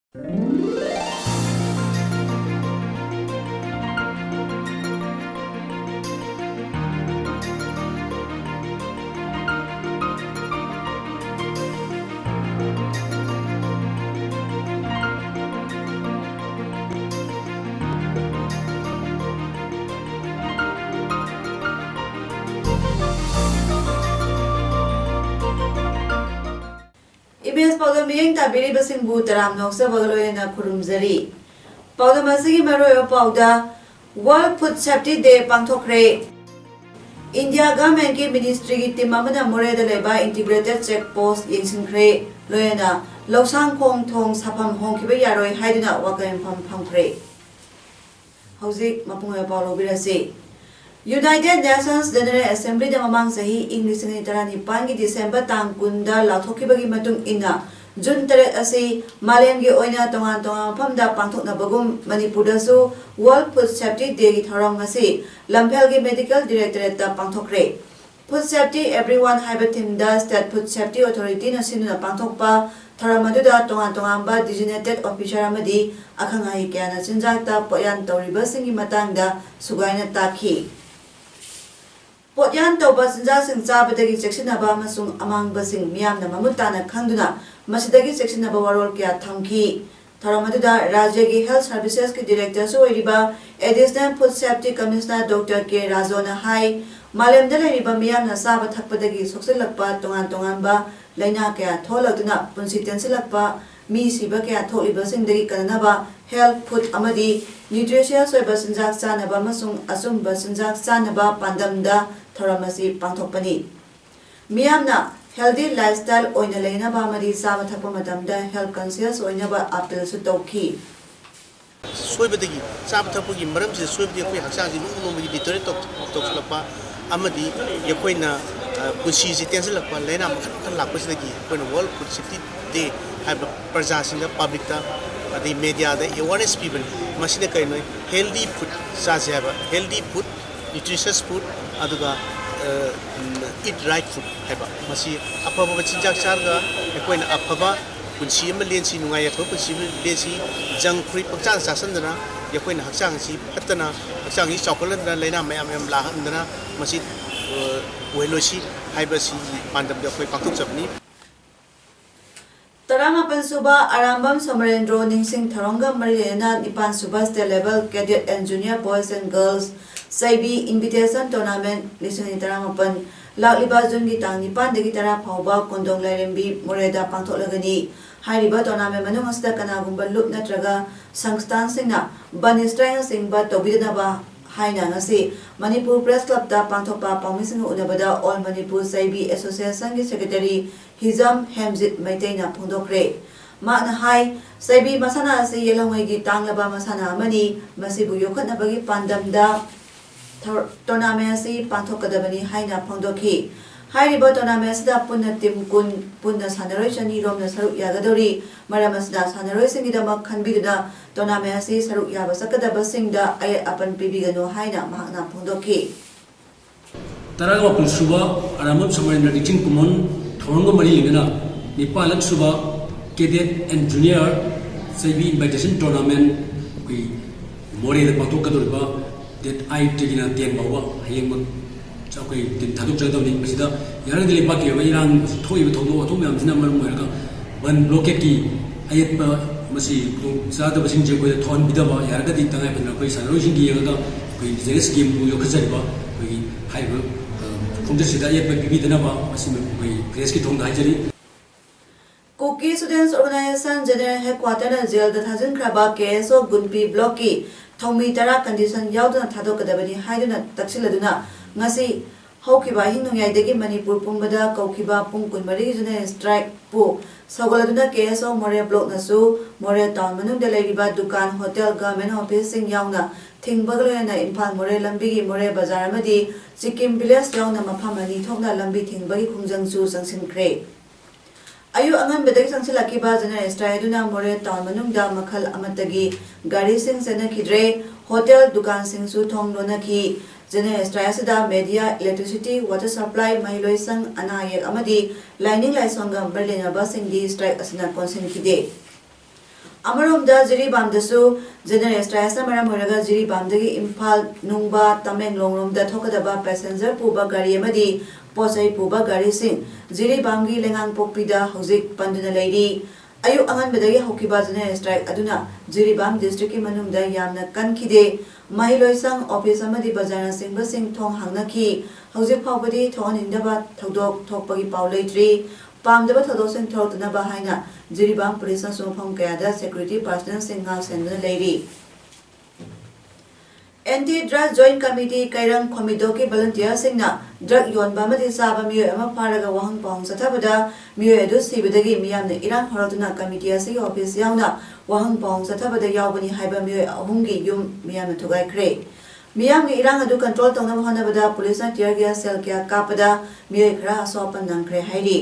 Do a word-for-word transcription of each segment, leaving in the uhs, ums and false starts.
E B ꯑꯦꯁ ꯄꯥꯎꯗꯝ ꯃꯤꯠꯌꯦꯡ ꯇꯥꯕꯤꯔꯤꯕꯁꯤꯡꯕꯨ ꯇꯔꯥꯝ ꯅꯣꯛꯆꯕꯒ ꯂꯣꯏꯅꯅ ꯈꯨꯔꯨꯝꯖꯔꯤ꯫ ꯄꯥꯎꯗꯝ ꯑꯁꯤꯒꯤ ꯃꯔꯨꯑꯣꯏꯕ ꯄꯥꯎꯗ, World Food Safety Day ꯄꯥꯡꯊꯣꯛꯈ꯭ꯔꯦ꯫ ꯏꯟꯗꯤꯌꯥ ꯒꯚꯔꯟꯃꯦꯟꯠꯀꯤ ꯃꯤꯅꯤꯁꯇ꯭ꯔꯤꯒꯤ ꯇꯤꯝ ꯑꯃꯅ ꯃꯣꯔꯦꯗ ꯂꯩꯕ ꯏꯟꯇꯤꯒ꯭ꯔꯦꯇꯦꯗ ꯆꯦꯛ ꯄꯣꯁꯠ ꯌꯦꯡꯁꯤꯟꯈ꯭ꯔꯦ꯫ ꯂꯣꯏꯅꯅ ꯂꯧꯁꯥꯡꯈꯣꯡ ꯊꯣꯡ ꯁꯥꯐꯝ ꯍꯣꯡꯈꯤꯕ ꯌꯥꯔꯣꯏ ꯍꯥꯏꯗꯨꯅ ꯋꯥꯀꯜ ꯃꯤꯐꯝ ꯐꯝꯈ꯭ꯔꯦ꯫ ꯍꯧꯖꯤꯛ ꯃꯄꯨꯡ ꯑꯣꯏꯕ ꯄꯥꯎ ꯂꯧꯕꯤꯔꯁꯤ꯫ United Nations General Assembly ꯗ ꯃꯃꯥꯡ ꯆꯍꯤ ꯏꯪ ꯂꯤꯁꯤꯡ ꯑꯅꯤ ꯇꯔꯥꯅꯤꯄꯥꯟꯒꯤ ꯗꯤꯁꯦꯝꯕꯔ ꯇꯥꯡ ꯀꯨꯟꯗ ꯂꯥꯎꯊꯣꯛꯈꯤꯕꯒꯤ ꯃꯇꯨꯡ ꯏꯟꯅ, ꯖꯨꯟ ꯇꯔꯦꯠ ꯑꯁꯤ ꯃꯥꯂꯦꯝꯒꯤ ꯑꯣꯏꯅ ꯇꯣꯉꯥꯟ ꯇꯣꯉꯥꯟꯕ ꯃꯐꯝꯗ ꯄꯥꯡꯊꯣꯛꯅꯕꯒꯨꯝ, ꯃꯅꯤꯄꯨꯔꯗꯁꯨ World Food Safety Day ꯒꯤ ꯊꯧꯔꯝ ꯉꯁꯤ ꯂꯝꯐꯦꯜꯒꯤ ꯃꯦꯗꯤꯀꯦꯜ ꯗꯤꯔꯦꯛꯇꯣꯔꯦꯠꯇ ꯄꯥꯡꯊꯣꯛꯈ꯭ꯔꯦ꯫ Food Safety Everyone ꯍꯥꯏꯕ ꯊꯤꯝꯗ State Food Safety Authority ꯅ ꯁꯤꯟꯗꯨꯅ ꯄꯥꯡꯊꯣꯛꯄ ꯊꯧꯔꯝ ꯑꯗꯨꯗ ꯇꯣꯉꯥꯟ ꯇꯣꯉꯥꯟꯕ designated officer ꯑꯃꯗꯤ ꯑꯈꯪ ꯑꯍꯩ ꯀꯌꯥꯅ ꯆꯤꯟꯖꯥꯛꯇ ꯄꯣꯠꯌꯥꯟ ꯇꯧꯔꯤꯕꯁꯤꯡꯒꯤ ꯃꯇꯥꯡꯗ ꯁꯨꯒꯥꯏꯅ ꯇꯥꯛꯈꯤ꯫ ꯄꯣꯠꯌꯥꯟ ꯇꯧꯕ ꯆꯤꯟꯖꯥꯛꯁꯤꯡ ꯆꯥꯕꯗꯒꯤ ꯆꯦꯛꯁꯤꯟꯅꯕ ꯑꯃꯁꯨꯡ ꯑꯃꯥꯡꯕꯁꯤꯡ ꯃꯤꯌꯥꯝꯅ ꯃꯃꯨꯠ ꯇꯥꯅ ꯈꯪꯗꯨꯅ ꯃꯁꯤꯗꯒꯤ ꯆꯦꯛꯁꯤꯟꯅꯕ ꯋꯥꯔꯣꯜ ꯀꯌꯥ ꯊꯝꯈꯤ꯫ ꯊꯧꯔꯝ ꯑꯗꯨꯗ ꯔꯥꯖ꯭ꯌꯒꯤ Health Services ꯀꯤ Director ꯁꯨ ꯑꯣꯏꯔꯤꯕ Additional Food Safety Commissioner Doctor ꯀꯦ ꯔꯥꯖꯣꯅ ꯍꯥꯏ, ꯃꯥꯂꯦꯝꯗ ꯂꯩꯔꯤꯕ ꯃꯤꯌꯥꯝꯅ ꯆꯥꯕ ꯊꯛꯄꯗꯒꯤ ꯁꯣꯛꯆꯤꯜꯂꯛꯄ ꯇꯣꯉꯥꯟ ꯇꯣꯉꯥꯟꯕ ꯂꯥꯏꯅꯥ ꯀꯌꯥ ꯊꯣꯛꯍꯜꯂꯛꯇꯨꯅ ꯄꯨꯟꯁꯤ ꯇꯦꯟꯁꯤꯜꯂꯛꯄ, ꯃꯤ ꯁꯤꯕ ꯀꯌꯥ ꯊꯣꯛꯂꯤꯕꯁꯤꯡꯗꯒꯤ ꯀꯟꯅꯅꯕ health food ꯑꯃꯗꯤ nutritious ꯑꯣꯏꯕ ꯆꯤꯟꯖꯥꯛ ꯆꯥꯅꯕ ꯑꯃꯁꯨꯡ ꯑꯆꯨꯝꯕ ꯆꯤꯟꯖꯥꯛ ꯆꯥꯅꯕ ꯄꯥꯟꯗꯝꯗ ꯊꯧꯔꯝ ꯑꯁꯤ ꯄꯥꯡꯊꯣꯛꯄꯅꯤ꯫ ꯃꯤꯌꯥꯝꯅ healthy lifestyle ꯑꯣꯏꯅ ꯂꯩꯅꯕ ꯑꯃꯗꯤ ꯆꯥꯕ ꯊꯛꯄ ꯃꯇꯝꯗ health conscious ꯑꯣꯏꯅꯕ appeal ꯁꯨ ꯇꯧꯈꯤ꯫ ꯁꯣꯏꯕꯗꯒꯤ, ꯆꯥꯕ ꯊꯛꯄꯒꯤ ꯃꯔꯝꯁꯤꯗ ꯁꯣꯏꯕꯗꯒꯤ ꯑꯩꯈꯣꯏ ꯍꯛꯆꯥꯡꯁꯤ ꯅꯣꯡꯃ ꯅꯣꯡꯃꯒꯤ deteriorate ꯇꯧ-, ꯇꯧꯁꯤꯜꯂꯛꯄ ꯑꯃꯗꯤ ꯑꯩꯈꯣꯏꯅ, ꯑ, ꯄꯨꯟꯁꯤꯁꯤ ꯇꯦꯟꯁꯤꯜꯂꯛꯄ, ꯂꯥꯏꯅꯥ ꯃꯈꯜ ꯃꯈꯜ ꯂꯥꯛꯄꯁꯤꯗꯒꯤ ꯑꯩꯈꯣꯏꯅ World Food Safety Day ꯍꯥꯏꯕ ꯄ꯭ꯔꯖꯥꯁꯤꯡꯗ, public ꯇ ꯑꯗꯩ media ꯗ awareness ꯄꯤꯕꯅꯤ꯫ ꯃꯁꯤꯅ ꯀꯔꯤꯅꯣ? Healthy food ꯆꯥꯁꯦ ꯍꯥꯏꯕ, healthy food, nutritious food, ꯑꯗꯨꯒ, ꯑ, ꯎꯝ, eat right food ꯍꯥꯏꯕ꯫ ꯃꯁꯤ ꯑꯐꯕ ꯆꯤꯟꯖꯥꯛ ꯆꯥꯔꯒ ꯑꯩꯈꯣꯏꯅ ꯑꯐꯕ ꯄꯨꯟꯁꯤ ꯑꯃ ꯂꯦꯟꯁꯤ, ꯅꯨꯡꯉꯥꯏ ꯌꯥꯏꯐꯕ ꯄꯨꯟꯁꯤ ꯑꯃ ꯂꯦꯟꯁꯤ꯫ ꯖꯪ ꯐꯨꯗ ꯄꯪꯆꯥ ꯆꯥꯁꯤꯟꯗꯅ ꯑꯩꯈꯣꯏꯅ ꯍꯛꯆꯥꯡ ꯑꯁꯤ ꯐꯠꯇꯅ, ꯍꯛꯆꯥꯡꯁꯤ ꯆꯥꯎꯈꯠꯍꯟꯗꯅ, ꯂꯥꯏꯅꯥ ꯃꯌꯥꯝ ꯃꯌꯥꯝ ꯂꯥꯛꯍꯟꯗꯅ ꯃꯁꯤ ꯑꯣꯏꯍꯜꯂꯣꯏꯁꯤ ꯍꯥꯏꯕꯁꯤ ꯄꯥꯟꯗꯝꯗ ꯑꯩꯈꯣꯏ ꯄꯥꯡꯊꯣꯛꯆꯕꯅꯤ꯫ ꯇꯔꯥꯃꯥꯄꯟ ꯁꯨꯕ ꯑꯔꯥꯝꯕꯝ ꯁꯣꯃꯔꯦꯟꯗ꯭ꯔꯣ ꯅꯤꯡꯁꯤꯡ ꯊꯧꯔꯝꯒ ꯃꯔꯤ ꯂꯩꯅꯅ ꯅꯤꯄꯥꯟ ꯁꯨꯕ State Level Cadet and Junior Boys and Girls ꯆꯩꯕꯤ Invitation Tournament ꯂꯤꯁꯤꯡ ꯑꯅꯤ ꯇꯔꯥꯃꯥꯄꯟ ꯂꯥꯛꯂꯤꯕ ꯖꯨꯟꯒꯤ ꯇꯥꯡ ꯅꯤꯄꯥꯟꯗꯒꯤ ꯇꯔꯥ ꯐꯥꯎꯕ ꯀꯣꯟꯗꯣꯡ ꯂꯥꯏꯔꯦꯝꯕꯤ ꯃꯣꯔꯦꯗ ꯄꯥꯡꯊꯣꯛꯂꯒꯅꯤ꯫ ꯍꯥꯏꯔꯤꯕ tournament ꯃꯅꯨꯡ ꯑꯁꯤꯗ ꯀꯅꯥꯒꯨꯝꯕ ꯂꯨꯞ ꯅꯠꯇ꯭ꯔꯒ ꯁꯪꯁꯊꯥꯟꯁꯤꯡꯅ ꯕꯟ ꯁ꯭ꯇ꯭ꯔꯥꯏꯛꯅꯆꯤꯡꯕ ꯇꯧꯕꯤꯗꯅꯕ ꯍꯥꯏꯅ ꯉꯁꯤ ꯃꯅꯤꯄꯨꯔ Press Clubꯇ ꯄꯥꯡꯊꯣꯛꯄ ꯄꯥꯎꯃꯤꯁꯤꯡꯒ ꯎꯅꯕꯗ All Manipur ꯆꯩꯕꯤ Associationꯒꯤ Secretary ꯍꯤꯖꯝ ꯍꯦꯝꯖꯤꯠ ꯃꯩꯇꯩꯅ ꯐꯣꯡꯗꯣꯛꯈ꯭ꯔꯦ꯫ ꯃꯍꯥꯛꯅ ꯍꯥꯏ, ꯆꯩꯕꯤ ꯃꯁꯥꯟꯅ ꯑꯁꯤ ꯌꯦꯜꯍꯧꯉꯩꯒꯤ ꯇꯥꯡꯂꯕ ꯃꯁꯥꯟꯅ ꯑꯃꯅꯤ꯫ ꯃꯁꯤꯕꯨ ꯌꯣꯛꯈꯠꯅꯕꯒꯤ ꯄꯥꯟꯗꯝꯗ ꯊꯧ-, tournament ꯑꯁꯤ ꯄꯥꯡꯊꯣꯛꯀꯗꯕꯅꯤ ꯍꯥꯏꯅ ꯐꯣꯡꯗꯣꯛꯈꯤ꯫ ꯍꯥꯏꯔꯤꯕ tournament ꯑꯁꯤꯗ ꯄꯨꯟꯅ team ꯀꯨꯟ, ꯄꯨꯟꯅ ꯁꯥꯟꯅꯔꯣꯏ ꯆꯅꯤ ꯔꯣꯝꯅ ꯁꯔꯨꯛ ꯌꯥꯒꯗꯧꯔꯤ꯫ ꯃꯔꯝ ꯑꯁꯤꯅ ꯁꯥꯟꯅꯔꯣꯏꯁꯤꯡꯒꯤꯗꯃꯛ ꯈꯟꯕꯤꯗꯨꯅ tournament ꯑꯁꯤ ꯁꯔꯨꯛ ꯌꯥꯕ ꯆꯠꯀꯗꯕꯁꯤꯡꯗ ꯑꯌꯦꯠ ꯑꯄꯟ ꯄꯤꯕꯤꯒꯅꯨ ꯍꯥꯏꯅ ꯃꯍꯥꯛꯅ ꯐꯣꯡꯗꯣꯛꯈꯤ꯫ ꯇꯔꯥꯃꯥꯄꯜ ꯁꯨꯕ ꯑꯔꯥꯝꯕꯝ ꯁꯣꯃꯔꯦꯟꯗ꯭ꯔ ꯅꯤꯡꯁꯤꯡ ꯀꯨꯝꯑꯣꯟ ꯊꯧꯔꯝꯒ ꯃꯔꯤ ꯂꯩꯅꯅ ꯅꯤꯄꯥꯜꯂꯛ ꯁꯨꯕ Cadet and Junior ꯆꯩꯕꯤ Invitation Tournament ꯑꯩꯈꯣꯏ ꯃꯣꯔꯦꯗ ꯄꯥꯡꯊꯣꯛꯀꯗꯧꯔꯤꯕ date eightꯇꯒꯤꯅ ten ꯐꯥꯎꯕ ꯍꯌꯦꯡꯃꯛ ꯑꯩꯈꯣꯏ team ꯊꯥꯗꯣꯛꯆꯒꯗꯕꯅꯤ꯫ ꯃꯁꯤꯗ ꯌꯥꯔꯒꯗꯤ ꯂꯩꯕꯥꯛꯀꯤ ꯑꯣꯏꯕ ꯏꯔꯥꯡ ꯊꯣꯛꯏꯕ ꯊꯧꯗꯣꯛ ꯋꯥꯊꯣꯛ ꯃꯌꯥꯝꯁꯤꯅ ꯃꯔꯝ ꯑꯣꯏꯔꯒ ꯕꯟ blockade ꯀꯤ ꯑꯌꯦꯠꯄ ꯃꯁꯤ ꯈꯨꯗꯣꯡ ꯆꯥꯗꯕꯁꯤꯡꯁꯦ ꯑꯩꯈꯣꯏꯗ ꯊꯣꯛꯍꯟꯕꯤꯗꯕ, ꯌꯥꯔꯒꯗꯤ ꯇꯉꯥꯏ ꯐꯗꯅ ꯑꯩꯈꯣꯏ ꯁꯥꯟꯅꯔꯣꯏꯁꯤꯡꯒꯤ ꯌꯦꯡꯉꯒ ꯑꯩꯈꯣꯏ indigenous game ꯕꯨ ꯌꯣꯛꯈꯠꯆꯔꯤꯕ ꯑꯩꯈꯣꯏꯒꯤ ꯍꯥꯏꯔꯤꯕ, ꯑ, ꯈꯣꯡꯆꯠꯁꯤꯗ ꯑꯌꯦꯠꯄ ꯄꯤꯕꯤꯗꯅꯕ ꯃꯁꯤ ꯑꯩꯈꯣꯏ press ꯀꯤ ꯊꯣꯡꯗ ꯍꯥꯏꯖꯔꯤ꯫ Kuki Students Organisation General Headquarter ꯅ jail ꯗ ꯊꯥꯖꯤꯟꯈ꯭ꯔꯕ K S O ꯒꯨꯟꯄꯤ block ꯀꯤ ꯊꯧꯃꯤ ꯇꯔꯥ condition ꯌꯥꯎꯗꯅ ꯊꯥꯗꯣꯛꯀꯗꯕꯅꯤ ꯍꯥꯏꯗꯨꯅ ꯇꯛꯁꯤꯜꯂꯗꯨꯅ ꯉꯁꯤ ꯍꯧꯈꯤꯕ ꯑꯍꯤꯡ ꯅꯣꯡꯌꯥꯏꯗꯒꯤ ꯃꯅꯤꯄꯨꯔ ꯄꯨꯝꯕꯗ ꯀꯧꯈꯤꯕ ꯄꯨꯡ ꯀꯨꯟꯃꯔꯤꯒꯤ general strike ꯄꯨ ꯁꯧꯒꯠꯂꯗꯨꯅ K S O ꯃꯣꯔꯦ block ꯅꯁꯨ ꯃꯣꯔꯦ town ꯃꯅꯨꯡꯗ ꯂꯩꯔꯤꯕ ꯗꯨꯀꯥꯟ, hotel, government office ꯁꯤꯡ ꯌꯥꯎꯅ ꯊꯤꯡꯕꯒ ꯂꯣꯏꯅꯅ ꯏꯝꯐꯥꯜ ꯃꯣꯔꯦ ꯂꯝꯕꯤꯒꯤ ꯃꯣꯔꯦ ꯕꯖꯥꯔ ꯑꯃꯗꯤ ꯆꯤꯀꯤꯝ village ꯌꯥꯎꯅ ꯃꯐꯝ ꯑꯅꯤ ꯊꯣꯛꯅ ꯂꯝꯕꯤ ꯊꯤꯡꯕꯒꯤ ꯈꯣꯡꯖꯪꯁꯨ ꯆꯪꯁꯤꯟꯈ꯭ꯔꯦ꯫ ꯑꯌꯨꯛ ꯑꯉꯟꯕꯗꯒꯤ ꯆꯪꯁꯤꯜꯂꯛꯈꯤꯕ general strike ꯑꯗꯨꯅ ꯃꯣꯔꯦ town ꯃꯅꯨꯡꯗ ꯃꯈꯜ ꯑꯃꯠꯇꯒꯤ ꯒꯥꯔꯤꯁꯤꯡ ꯆꯦꯟꯅꯈꯤꯗ꯭ꯔꯦ꯫ Hotel, ꯗꯨꯀꯥꯟꯁꯤꯡꯁꯨ ꯊꯣꯡ ꯂꯣꯟꯅꯈꯤ꯫ General strike ꯑꯁꯤꯗ media, electricity, water supply, ꯃꯍꯩꯂꯣꯏꯁꯪ, ꯑꯅꯥ ꯑꯌꯦꯛ ꯑꯃꯗꯤ ꯂꯥꯏꯅꯤꯡ ꯂꯥꯏꯁꯣꯟꯒ ꯃꯔꯤ ꯂꯩꯅꯕꯁꯤꯡꯗꯤ strike ꯑꯁꯤꯅ ꯀꯣꯟꯁꯤꯟꯈꯤꯗꯦ꯫ ꯑꯃꯔꯣꯝꯗ ꯖꯤꯔꯤꯕꯥꯝꯗꯁꯨ general strike ꯑꯁꯤꯅ ꯃꯔꯝ ꯑꯣꯏꯔꯒ ꯖꯤꯔꯤꯕꯥꯝꯗꯒꯤ ꯏꯝꯐꯥꯜ, ꯅꯨꯡꯕ, ꯇꯃꯦꯡꯂꯣꯡ ꯂꯣꯝꯗ ꯊꯣꯛꯀꯗꯕ passenger ꯄꯨꯕ ꯒꯥꯔꯤ ꯑꯃꯗꯤ ꯄꯣꯠ ꯆꯩ ꯄꯨꯕ ꯒꯥꯔꯤꯁꯤꯡ ꯖꯤꯔꯤꯕꯥꯝꯒꯤ ꯂꯩꯉꯥꯡꯄꯣꯛꯄꯤꯗ ꯍꯧꯖꯤꯛ ꯄꯟꯗꯨꯅ ꯂꯩꯔꯤ꯫ ꯑꯌꯨꯛ ꯑꯉꯟꯕꯗꯒꯤ ꯍꯧꯈꯤꯕ general strike ꯑꯗꯨꯅ ꯖꯤꯔꯤꯕꯥꯝ district ꯀꯤ ꯃꯅꯨꯡꯗ ꯌꯥꯝꯅ ꯀꯟꯈꯤꯗꯦ꯫ ꯃꯍꯩꯂꯣꯏꯁꯪ, office ꯑꯃꯗꯤ ꯕꯖꯥꯔꯅꯆꯤꯡꯕꯁꯤꯡ ꯊꯣꯡ ꯍꯥꯡꯅꯈꯤ꯫ ꯍꯧꯖꯤꯛ ꯐꯥꯎꯕꯗꯤ ꯊꯣꯛꯍꯟꯅꯤꯡꯗꯕ ꯊꯧꯗꯣꯛ ꯊꯣꯛꯄꯒꯤ ꯄꯥꯎ ꯂꯩꯇ꯭ꯔꯤ꯫ ꯄꯥꯝꯗꯕ ꯊꯧꯗꯣꯛꯁꯤꯡ ꯊꯣꯛꯂꯛꯇꯅꯕ ꯍꯥꯏꯅ ꯖꯤꯔꯤꯕꯥꯝ ꯄꯨꯂꯤꯁꯅꯁꯨ ꯃꯐꯝ ꯀꯌꯥꯗ security personnel ꯁꯤꯡ ꯉꯥꯛ ꯁꯦꯟꯗꯨꯅ ꯂꯩꯔꯤ꯫ Anti Drug Joint Committee ꯀꯩꯔꯪ ꯈꯣꯃꯤꯗꯣꯛꯀꯤ volunteer ꯁꯤꯡꯅ drug ꯌꯣꯟꯕ ꯑꯃꯗꯤ ꯆꯥꯕ ꯃꯤꯑꯣꯏ ꯑꯃ ꯐꯥꯔꯒ ꯋꯥꯍꯪ ꯄꯥꯎꯍꯪ ꯆꯠꯊꯕꯗ ꯃꯤꯑꯣꯏ ꯑꯗꯨ ꯁꯤꯕꯗꯒꯤ ꯃꯤꯌꯥꯝꯅ ꯏꯔꯥꯡ ꯍꯧꯔꯛꯇꯨꯅ committee ꯑꯁꯤꯒꯤ office ꯌꯥꯎꯅ ꯋꯥꯍꯪ ꯄꯥꯎꯍꯪ ꯆꯠꯊꯕꯗ ꯌꯥꯎꯕꯅꯤ ꯍꯥꯏꯕ ꯃꯤꯑꯣꯏ ꯑꯍꯨꯝꯒꯤ ꯌꯨꯝ ꯃꯤꯌꯥꯝꯅ ꯊꯨꯒꯥꯏꯈ꯭ꯔꯦ꯫ ꯃꯤꯌꯥꯝꯒꯤ ꯏꯔꯥꯡ ꯑꯗꯨ control ꯇꯧꯅꯕ ꯍꯣꯠꯅꯕꯗ ꯄꯨꯂꯤꯁꯅ tear gas shell ꯀꯌꯥ ꯀꯥꯞꯄꯗ ꯃꯤꯑꯣꯏ ꯈꯔ ꯑꯁꯣꯛ ꯑꯄꯟ ꯅꯪꯈ꯭ꯔꯦ ꯍꯥꯏꯔꯤ꯫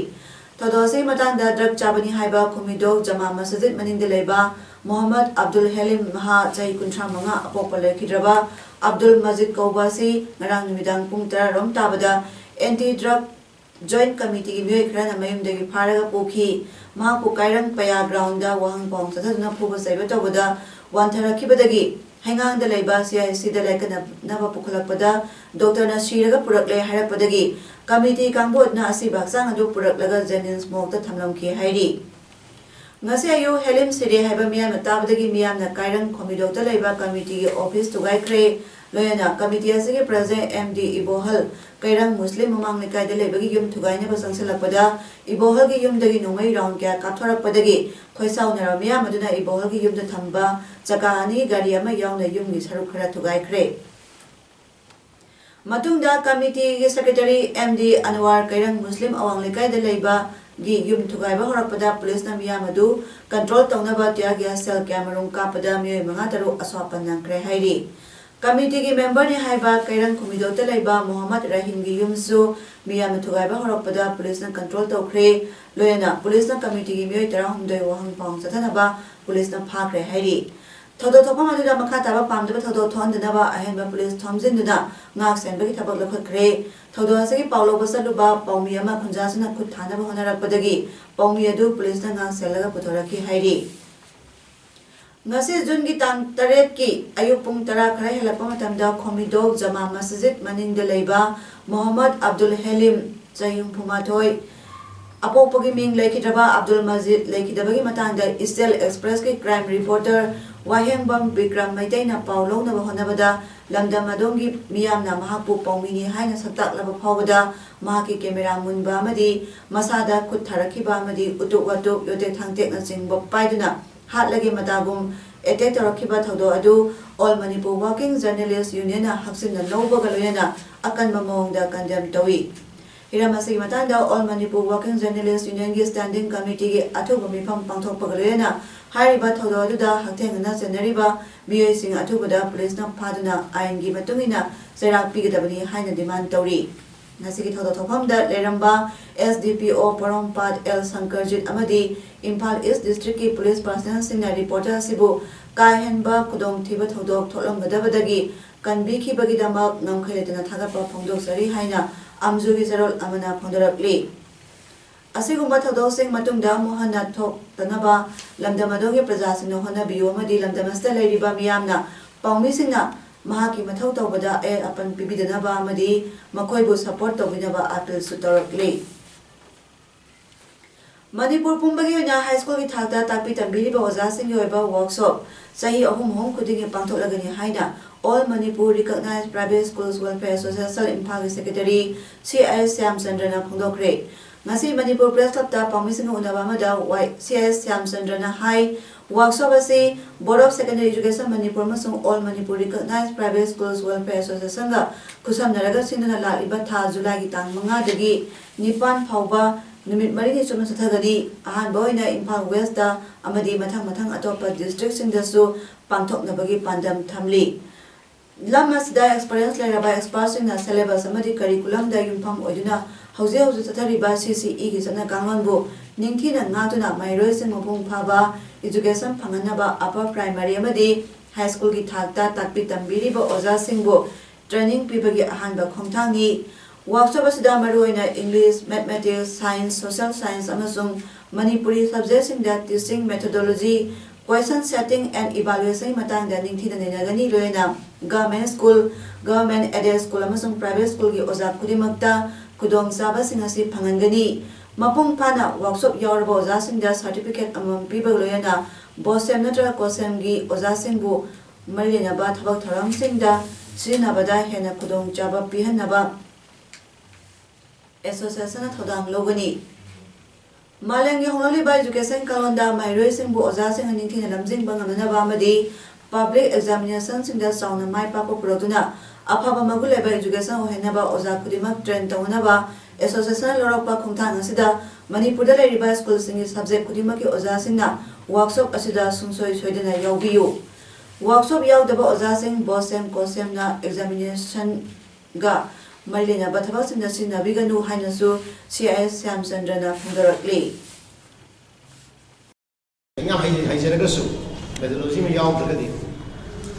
ꯊꯧꯗꯣꯛ ꯑꯁꯤꯒꯤ ꯃꯇꯥꯡꯗ drug ꯆꯥꯕꯅꯤ ꯍꯥꯏꯕ ꯈꯨꯃꯤꯗꯣꯛ ꯖꯃꯥ ꯃꯁꯖꯤꯗ ꯃꯅꯤꯡꯗ ꯂꯩꯕ ꯃꯣꯍꯝꯃꯗ ꯑꯕꯗꯨꯜ ꯍꯦꯂꯤꯝ ꯃꯍꯥ ꯆꯍꯤ ꯀꯨꯟꯊ꯭ꯔꯥ ꯃꯉꯥ ꯑꯄꯣꯛꯄ ꯂꯩꯈꯤꯗ꯭ꯔꯕ ꯑꯕꯗꯨꯜ ꯃꯖꯤꯗ ꯀꯧꯕ ꯑꯁꯤ ꯉꯔꯥꯡ ꯅꯨꯃꯤꯗꯥꯡ ꯄꯨꯡ ꯇꯔꯥ ꯔꯣꯝ ꯇꯥꯕꯗ Anti Drug Joint Committee ꯒꯤ ꯃꯤꯑꯣꯏ ꯈꯔꯅ ꯃꯌꯨꯝꯗꯒꯤ ꯐꯥꯔꯒ ꯄꯨꯈꯤ꯫ ꯃꯍꯥꯛꯄꯨ ꯀꯥꯏꯔꯪ ꯄꯌꯥ ground ꯗ ꯋꯥꯍꯪ ꯄꯥꯎꯍꯪ ꯆꯠꯊꯗꯨꯅ ꯐꯨꯕ ꯆꯩꯕ ꯇꯧꯕꯗ ꯋꯥꯟꯊꯔꯛꯈꯤꯕꯗꯒꯤ ꯍꯩꯉꯥꯡꯗ ꯂꯩꯕ C I C the ꯂꯥꯏꯀꯠꯅꯅꯕ ꯄꯨꯈꯠꯂꯛꯄꯗ doctor ꯅ ꯁꯤꯔꯒ ꯄꯨꯔꯛꯂꯦ ꯍꯥꯏꯔꯛꯄꯗꯒꯤ committee ꯀꯥꯡꯕꯨ ꯑꯗꯨꯅ ꯑꯁꯤꯕ ꯍꯛꯆꯥꯡ ꯑꯗꯨ ꯄꯨꯔꯛꯂꯒ JNIMS morgue ꯇ ꯊꯝꯂꯝꯈꯤ ꯍꯥꯏꯔꯤ꯫ ꯉꯁꯤ ꯑꯌꯨꯛ ꯍꯦꯂꯤꯝ ꯁꯤꯔꯦ ꯍꯥꯏꯕ ꯃꯤꯌꯥꯝꯅ ꯇꯥꯕꯗꯒꯤ ꯃꯤꯌꯥꯝꯅ ꯀꯥꯏꯔꯪ ꯈꯣꯃꯤꯗꯣꯛꯇ ꯂꯩꯕ committee ꯒꯤ office ꯊꯨꯒꯥꯏꯈ꯭ꯔꯦ꯫ ꯂꯣꯏꯅꯅ committee ꯑꯁꯤꯒꯤ president M D ꯏꯕꯣꯍꯜ ꯀꯩꯔꯪ ꯃꯨꯁꯂꯤꯝ ꯃꯃꯥꯡ ꯂꯩꯀꯥꯏꯗ ꯂꯩꯕꯒꯤ ꯌꯨꯝ ꯊꯨꯒꯥꯏꯅꯕ ꯆꯪꯁꯤꯜꯂꯛꯄꯗ ꯏꯕꯣꯍꯜꯒꯤ ꯌꯨꯝꯗꯒꯤ ꯅꯣꯡꯃꯩ round ꯀꯌꯥ ꯀꯥꯞꯊꯣꯔꯛꯄꯗꯒꯤ ꯈꯣꯏꯁꯥꯎꯅꯔꯕ ꯃꯤꯌꯥꯝ ꯑꯗꯨꯅ ꯏꯕꯣꯍꯜꯒꯤ ꯌꯨꯝꯗ ꯊꯝꯕ ꯆꯀꯥ ꯑꯅꯤ, ꯒꯥꯔꯤ ꯑꯃ ꯌꯥꯎꯅ ꯌꯨꯝꯒꯤ ꯁꯔꯨꯛ ꯈꯔ ꯊꯨꯒꯥꯏꯈ꯭ꯔꯦ꯫ ꯃꯇꯨꯡꯗ committee ꯒꯤ secretary M D ꯑꯟꯋꯥꯔ ꯀꯩꯔꯪ ꯃꯨꯁꯂꯤꯝ ꯑꯋꯥꯡ ꯂꯩꯀꯥꯏꯗ ꯂꯩꯕꯒꯤ ꯌꯨꯝ ꯊꯨꯒꯥꯏꯕ ꯍꯧꯔꯛꯄꯗ ꯄꯨꯂꯤꯁꯅ ꯃꯤꯌꯥꯝ ꯑꯗꯨ control ꯇꯧꯅꯕ tear gas shell ꯀꯌꯥꯃꯔꯨꯝ ꯀꯥꯞꯄꯗ ꯃꯤꯑꯣꯏ ꯃꯉꯥ ꯇꯔꯨꯛ ꯑꯁꯣꯛ ꯑꯄꯟ ꯅꯪꯈ꯭ꯔꯦ ꯍꯥꯏꯔꯤ꯫ Committee ꯒꯤ member ꯅꯤ ꯍꯥꯏꯕ ꯀꯩꯔꯪ ꯈꯨꯃꯤꯗꯣꯛꯇ ꯂꯩꯕ ꯃꯣꯍꯝꯃꯗ ꯔꯍꯤꯝꯒꯤ ꯌꯨꯝꯁꯨ ꯃꯤꯌꯥꯝꯅ ꯊꯨꯒꯥꯏꯕ ꯍꯧꯔꯛꯄꯗ ꯄꯨꯂꯤꯁꯅ control ꯇꯧꯈ꯭ꯔꯦ꯫ ꯂꯣꯏꯅꯅ ꯄꯨꯂꯤꯁꯅ committee ꯒꯤ ꯃꯤꯑꯣꯏ ꯇꯔꯥꯍꯨꯝꯗꯣꯏ ꯋꯥꯍꯪ ꯄꯥꯎꯍꯪ ꯆꯠꯊꯅꯕ ꯄꯨꯂꯤꯁꯅ ꯐꯥꯈ꯭ꯔꯦ ꯍꯥꯏꯔꯤ꯫ ꯊꯧꯗꯣꯛ ꯊꯣꯛꯐꯝ ꯑꯗꯨꯗ ꯃꯈꯥ ꯇꯥꯕ ꯄꯥꯝꯗꯕ ꯊꯧꯗꯣꯛ ꯊꯣꯛꯍꯟꯗꯅꯕ ꯑꯍꯦꯟꯕ ꯄꯨꯂꯤꯁ ꯊꯣꯝꯖꯤꯟꯗꯨꯅ ꯉꯥꯛ ꯁꯦꯟꯕꯒꯤ ꯊꯕꯛ ꯂꯧꯈꯠꯈ꯭ꯔꯦ꯫ ꯊꯧꯗꯣꯛ ꯑꯁꯤꯒꯤ ꯄꯥꯎ ꯂꯧꯕ ꯆꯠꯂꯨꯕ ꯄꯥꯎꯃꯤ ꯑꯃ ꯈꯨꯟꯖꯥꯁꯤꯡꯅ ꯈꯨꯠ ꯊꯥꯅꯕ ꯍꯣꯠꯅꯔꯛꯄꯗꯒꯤ ꯄꯥꯎꯃꯤ ꯑꯗꯨ ꯄꯨꯂꯤꯁꯅ ꯉꯥꯛ ꯁꯦꯜꯂꯒ ꯄꯨꯊꯣꯔꯛꯈꯤ ꯍꯥꯏꯔꯤ꯫ ꯉꯁꯤ ꯖꯨꯟꯒꯤ ꯇꯥꯡ ꯇꯔꯦꯠꯀꯤ ꯑꯌꯨꯛ ꯄꯨꯡ ꯇꯔꯥ ꯈꯔ ꯍꯦꯜꯂꯛꯄ ꯃꯇꯝꯗ ꯈꯣꯃꯤꯗꯣꯛ ꯖꯃꯥ ꯃꯁꯖꯤꯗ ꯃꯅꯤꯡꯗ ꯂꯩꯕ ꯃꯣꯍꯝꯃꯗ ꯑꯕꯗꯨꯜ ꯍꯦꯂꯤꯝ, ꯆꯍꯤ ꯍꯨꯝꯐꯨ ꯃꯥꯊꯣꯏ, ꯑꯄꯣꯛꯄꯒꯤ ꯃꯤꯡ ꯂꯩꯈꯤꯗ꯭ꯔꯕ ꯑꯕꯗꯨꯜ ꯃꯖꯤꯗ ꯂꯩꯈꯤꯗꯕꯒꯤ ꯃꯇꯥꯡꯗ ꯏꯆꯦꯜ ꯑꯦꯛꯁꯄ꯭ꯔꯦꯁꯀꯤ ꯀ꯭ꯔꯥꯏꯝ ꯔꯤꯄꯣꯔꯇꯔ ꯋꯥꯍꯦꯡꯕꯝ ꯕꯤꯀ꯭ꯔꯝ ꯃꯩꯇꯩꯅ ꯄꯥꯎ ꯂꯧꯅꯕ ꯍꯣꯠꯅꯕꯗ ꯂꯝꯗꯝ ꯑꯗꯣꯝꯒꯤ ꯃꯤꯌꯥꯝꯅ ꯃꯍꯥꯛꯄꯨ ꯄꯥꯎꯃꯤꯅꯤ ꯍꯥꯏꯅ ꯁꯛꯇꯥꯛꯂꯕ ꯐꯥꯎꯕꯗ ꯃꯍꯥꯛꯀꯤ ꯀꯦꯃꯦꯔꯥ ꯃꯨꯟꯕ ꯑꯃꯗꯤ ꯃꯁꯥꯗ ꯈꯨꯠ ꯊꯥꯔꯛꯈꯤꯕ ꯑꯃꯗꯤ ꯎꯇꯨꯞ ꯋꯥꯇꯨꯞ, ꯌꯣꯇꯦꯛ ꯊꯥꯡꯇꯦꯛꯅꯆꯤꯡꯕ ꯄꯥꯏꯗꯨꯅ ꯍꯥꯠꯂꯒꯦ ꯃꯇꯥꯒꯨꯝ ꯑꯦꯇꯦꯛ ꯇꯧꯔꯛꯈꯤꯕ ꯊꯧꯗꯣꯛ ꯑꯗꯨ All Manipur Working Journalist Unionꯅ ꯍꯛꯆꯤꯟꯅ ꯂꯧꯕꯒ ꯂꯣꯏꯅꯅ ꯑꯀꯟꯕ ꯃꯑꯣꯡꯗ ꯀꯟꯗꯦꯝ ꯇꯧꯏ꯫ ꯍꯤꯔꯝ ꯑꯁꯤꯒꯤ ꯃꯇꯥꯡꯗ All Manipur Working Journalist Unionꯒꯤ Standing Committeeꯒꯤ ꯑꯊꯨꯕ ꯃꯤꯐꯝ ꯄꯥꯡꯊꯣꯛꯄꯒ ꯂꯣꯏꯅꯅ ꯍꯥꯏꯔꯤꯕ ꯊꯧꯗꯣꯛ ꯑꯗꯨꯗ ꯍꯛꯊꯦꯡꯅꯅ ꯆꯦꯟꯅꯔꯤꯕ ꯃꯤꯑꯣꯏꯁꯤꯡ ꯑꯊꯨꯕꯗ ꯄꯨꯂꯤꯁꯅ ꯐꯥꯗꯨꯅ ꯑꯥꯏꯟꯒꯤ ꯃꯇꯨꯡ ꯏꯟꯅ ꯆꯩꯔꯥꯛ ꯄꯤꯒꯗꯕꯅꯤ ꯍꯥꯏꯅ ꯗꯤꯃꯥꯟ ꯇꯧꯔꯤ꯫ ꯉꯁꯤꯒꯤ ꯊꯧꯗꯣꯛ ꯊꯣꯛꯐꯝꯗ ꯂꯩꯔꯝꯕ S D P O ꯄꯣꯔꯣꯝꯄꯥꯠ ꯑꯦꯜ ꯁꯪꯀꯔꯖꯤꯠ ꯑꯃꯗꯤ ꯏꯝꯐꯥꯜ ꯏꯁ ꯗꯤꯁꯇ꯭ꯔꯤꯛꯀꯤ ꯄꯨꯂꯤꯁ ꯄꯥꯔꯁꯅꯦꯜꯁꯤꯡꯅ ꯔꯤꯄꯣꯔꯇꯔ ꯑꯁꯤꯕꯨ ꯀꯥ ꯍꯦꯟꯕ ꯈꯨꯗꯣꯡꯊꯤꯕ ꯊꯧꯗꯣꯛ ꯊꯣꯛꯂꯝꯒꯗꯕꯗꯒꯤ ꯀꯟꯕꯤꯈꯤꯕꯒꯤꯗꯃꯛ ꯉꯝꯈꯩ ꯂꯩꯇꯅ ꯊꯥꯒꯠꯄ ꯐꯣꯡꯗꯣꯛꯆꯔꯤ ꯍꯥꯏꯅ ꯑꯝꯖꯨꯒꯤ ꯆꯦꯔꯣꯜ ꯑꯃꯅ ꯐꯣꯡꯗꯣꯔꯛꯂꯤ꯫ ꯑꯁꯤꯒꯨꯝꯕ ꯊꯧꯗꯣꯛꯁꯤꯡ ꯃꯇꯨꯡꯗ ꯑꯃꯨꯛ ꯍꯟꯅ ꯊꯣꯛꯇꯅꯕ ꯂꯝꯗꯝ ꯑꯗꯣꯝꯒꯤ ꯄ꯭ꯔꯖꯥꯁꯤꯡꯅ ꯍꯣꯠꯅꯕꯤꯌꯨ ꯑꯃꯗꯤ ꯂꯝꯗꯝ ꯑꯁꯤꯗ ꯂꯩꯔꯤꯕ ꯃꯤꯌꯥꯝꯅ ꯄꯥꯎꯃꯤꯁꯤꯡꯅ ꯃꯍꯥꯛꯀꯤ ꯃꯊꯧ ꯇꯧꯕꯗ ꯑꯌꯦꯠ ꯑꯄꯟ ꯄꯤꯕꯤꯗꯅꯕ ꯑꯃꯗꯤ ꯃꯈꯣꯏꯕꯨ ꯁꯄꯣꯔꯠ ꯇꯧꯕꯤꯅꯕ ꯑꯥꯄꯤꯜꯁꯨ ꯇꯧꯔꯛꯂꯤ꯫ ꯃꯅꯤꯄꯨꯔ ꯄꯨꯝꯕꯒꯤ ꯑꯣꯏꯅ ꯍꯥꯏ ꯁ꯭ꯀꯨꯜꯒꯤ ꯊꯥꯛꯇ ꯇꯥꯛꯄꯤ ꯇꯝꯕꯤꯔꯤꯕ ꯑꯣꯖꯥꯁꯤꯡꯒꯤ ꯑꯣꯏꯕ ꯋꯥꯔꯛꯁꯣꯞ ꯆꯍꯤ ꯑꯍꯨꯝ ꯑꯍꯨꯝ ꯈꯨꯗꯤꯡꯒꯤ ꯄꯥꯡꯊꯣꯛꯂꯒꯅꯤ ꯍꯥꯏꯅ All Manipur Recognized Private Schools Welfare Association ꯏꯝꯐꯥꯜꯒꯤ ꯁꯦꯀ꯭ꯔꯦꯇꯔꯤ ꯁꯤ ꯑꯥꯏ ꯑꯦꯁ ꯁ꯭ꯌꯥꯝꯆꯟꯗ꯭ꯔꯅ ꯐꯣꯡꯗꯣꯛꯈ꯭ꯔꯦ꯫ ꯉꯁꯤ ꯃꯅꯤꯄꯨꯔ ꯄ꯭ꯔꯦꯁ ꯀ꯭ꯂꯕꯇ ꯄꯥꯎꯃꯤꯁꯤꯡꯒ ꯎꯅꯕ ꯑꯃꯗ ꯋꯥꯏ ꯁꯤ ꯑꯥꯏ ꯑꯦꯁ ꯁ꯭ꯌꯥꯝꯆꯟꯗ꯭ꯔꯅ ꯍꯥꯏ, ꯋꯥꯔꯛꯁꯣꯞ ꯑꯁꯤ Board of Secondary Education Manipur ꯑꯃꯁꯨꯡ All Manipur Recognized Private Schools Welfare Associationꯒ ꯈꯨꯠꯁꯝꯅꯔꯒ ꯁꯤꯟꯗꯨꯅ ꯂꯥꯛꯂꯤꯕ ꯊꯥ ꯖꯨꯂꯥꯏꯒꯤ ꯇꯥꯡ ꯃꯉꯥꯗꯒꯤ ꯅꯤꯄꯥꯟ ꯐꯥꯎꯕ ꯅꯨꯃꯤꯠ ꯃꯔꯤꯅꯤ ꯆꯨꯞꯅ ꯆꯠꯊꯒꯅꯤ꯫ ꯑꯍꯥꯟꯕ ꯑꯣꯏꯅ ꯏꯝꯐꯥꯜ ꯋꯦꯁꯇ ꯑꯃꯗꯤ ꯃꯊꯪ ꯃꯊꯪ ꯑꯇꯣꯞꯄ ꯗꯤꯁꯇ꯭ꯔꯤꯛꯁꯤꯡꯗꯁꯨ ꯄꯥꯡꯊꯣꯛꯅꯕꯒꯤ ꯄꯥꯟꯗꯝ ꯊꯝꯂꯤ꯫ ꯂꯝ ꯑꯁꯤꯗ ꯑꯦꯛꯁꯄꯔꯤꯌꯦꯟꯁ ꯂꯩꯔꯕ ꯑꯦꯛꯁꯄꯥꯔꯠꯁꯤꯡꯅ ꯁꯦꯂꯦꯕꯁ ꯑꯃꯗꯤ ꯀꯔꯤꯀꯨꯂꯝꯗ ꯌꯨꯝꯐꯝ ꯑꯣꯏꯗꯨꯅ ꯍꯧꯖꯤꯛ ꯍꯧꯖꯤꯛ ꯆꯠꯊꯔꯤꯕ ꯁꯤ ꯁꯤ ꯏꯒꯤ ꯆꯠꯅ ꯀꯥꯡꯂꯣꯟꯕꯨ ꯅꯤꯡꯊꯤꯅ ꯉꯥꯛꯇꯨꯅ ꯃꯍꯩꯔꯣꯏꯁꯤꯡ ꯃꯄꯨꯡ ꯐꯥꯕ education ꯐꯪꯍꯟꯅꯕ upper primary ꯑꯃꯗꯤ high schoolꯒꯤ ꯊꯥꯛꯇ ꯇꯥꯛꯄꯤ ꯇꯝꯕꯤꯔꯤꯕ ꯑꯣꯖꯥꯁꯤꯡꯕꯨ training ꯄꯤꯕꯒꯤ ꯑꯍꯥꯟꯕ ꯈꯣꯡꯊꯥꯡꯅꯤ꯫ Workshop ꯑꯁꯤꯗ ꯃꯔꯨꯑꯣꯏꯅ English, Mathematics, Science, Social Science ꯑꯃꯁꯨꯡ Manipuri subjectꯁꯤꯡꯗ teaching methodology, question setting and evaluation ꯃꯇꯥꯡꯗ ꯅꯤꯡꯊꯤꯅ ꯅꯩꯅꯒꯅꯤ꯫ ꯂꯣꯏꯅꯅ government school, government aided school ꯑꯃꯁꯨꯡ private schoolꯒꯤ ꯑꯣꯖꯥ ꯈꯨꯗꯤꯡꯃꯛꯇ ꯈꯨꯗꯣꯡꯆꯥꯕꯁꯤꯡ ꯑꯁꯤ ꯐꯪꯍꯟꯒꯅꯤ꯫ ꯃꯄꯨꯡ ꯐꯥꯅ workshop ꯌꯥꯎꯔꯕ ꯑꯣꯖꯥꯁꯤꯡꯗ certificate ꯑꯃꯃꯝ ꯄꯤꯕꯒ ꯂꯣꯏꯅꯅ BOSEM ꯅꯠꯇ꯭ꯔꯒ COSEMꯒꯤ ꯑꯣꯖꯥꯁꯤꯡꯕꯨ ꯃꯔꯤ ꯂꯩꯅꯕ ꯊꯕꯛ ꯊꯧꯔꯝꯁꯤꯡꯗ ꯁꯤꯖꯤꯟꯅꯕꯗ ꯍꯦꯟꯅ ꯈꯨꯗꯣꯡꯆꯥꯕ ꯄꯤꯍꯟꯅꯕ associationꯅ ꯊꯧꯗꯥꯡ ꯂꯧꯒꯅꯤ꯫ ꯃꯥꯂꯦꯝꯒꯤ ꯍꯣꯡꯂꯛꯂꯤꯕ education ꯀꯥꯂꯣꯟꯗ ꯃꯍꯩꯔꯣꯏꯁꯤꯡꯕꯨ ꯑꯣꯖꯥꯁꯤꯡꯅ ꯅꯤꯡꯊꯤꯅ ꯂꯝꯖꯤꯡꯕ ꯉꯝꯅꯅꯕ ꯑꯃꯗꯤ public examinationꯁꯤꯡꯗ ꯆꯥꯎꯅ ꯃꯥꯏ ꯄꯥꯛꯄ ꯄꯨꯔꯛꯇꯨꯅ ꯑꯐꯕ ꯃꯒꯨꯟ ꯂꯩꯕ education ꯑꯣꯏꯍꯟꯅꯕ ꯑꯣꯖꯥ ꯈꯨꯗꯤꯡꯃꯛ train ꯇꯧꯅꯅꯕ associationꯅ ꯂꯧꯔꯛꯄ ꯈꯣꯡꯊꯥꯡ ꯑꯁꯤꯗ ꯃꯅꯤꯄꯨꯔꯗ ꯂꯩꯔꯤꯕ schoolꯁꯤꯡꯒꯤ subject ꯈꯨꯗꯤꯡꯃꯛꯀꯤ ꯑꯣꯖꯥꯁꯤꯡꯅ workshop ꯑꯁꯤꯗ ꯁꯨꯡꯁꯣꯏ ꯁꯣꯏꯗꯅ ꯌꯥꯎꯕꯤꯌꯨ꯫ Workshop ꯌꯥꯎꯗꯕ ꯑꯣꯖꯥꯁꯤꯡ BOSEM, COSEMꯅ examination ꯒ ꯃꯔꯤ ꯂꯩꯅꯕ ꯊꯕꯛꯁꯤꯡꯗ ꯁꯤꯖꯤꯟꯅꯕꯤꯒꯅꯨ ꯍꯥꯏꯅꯁꯨ ꯁꯤ ꯑꯥꯏ ꯑꯦꯁ ꯁ꯭ꯌꯥꯝꯆꯟꯗ꯭ꯔꯅ ꯐꯣꯡꯗꯣꯔꯛꯂꯤ꯫ ꯌꯥꯝ ꯍꯩ-, ꯍꯩꯖꯔꯒꯁꯨ methodology ꯑꯃ ꯌꯥꯎꯗ꯭ꯔꯒꯗꯤ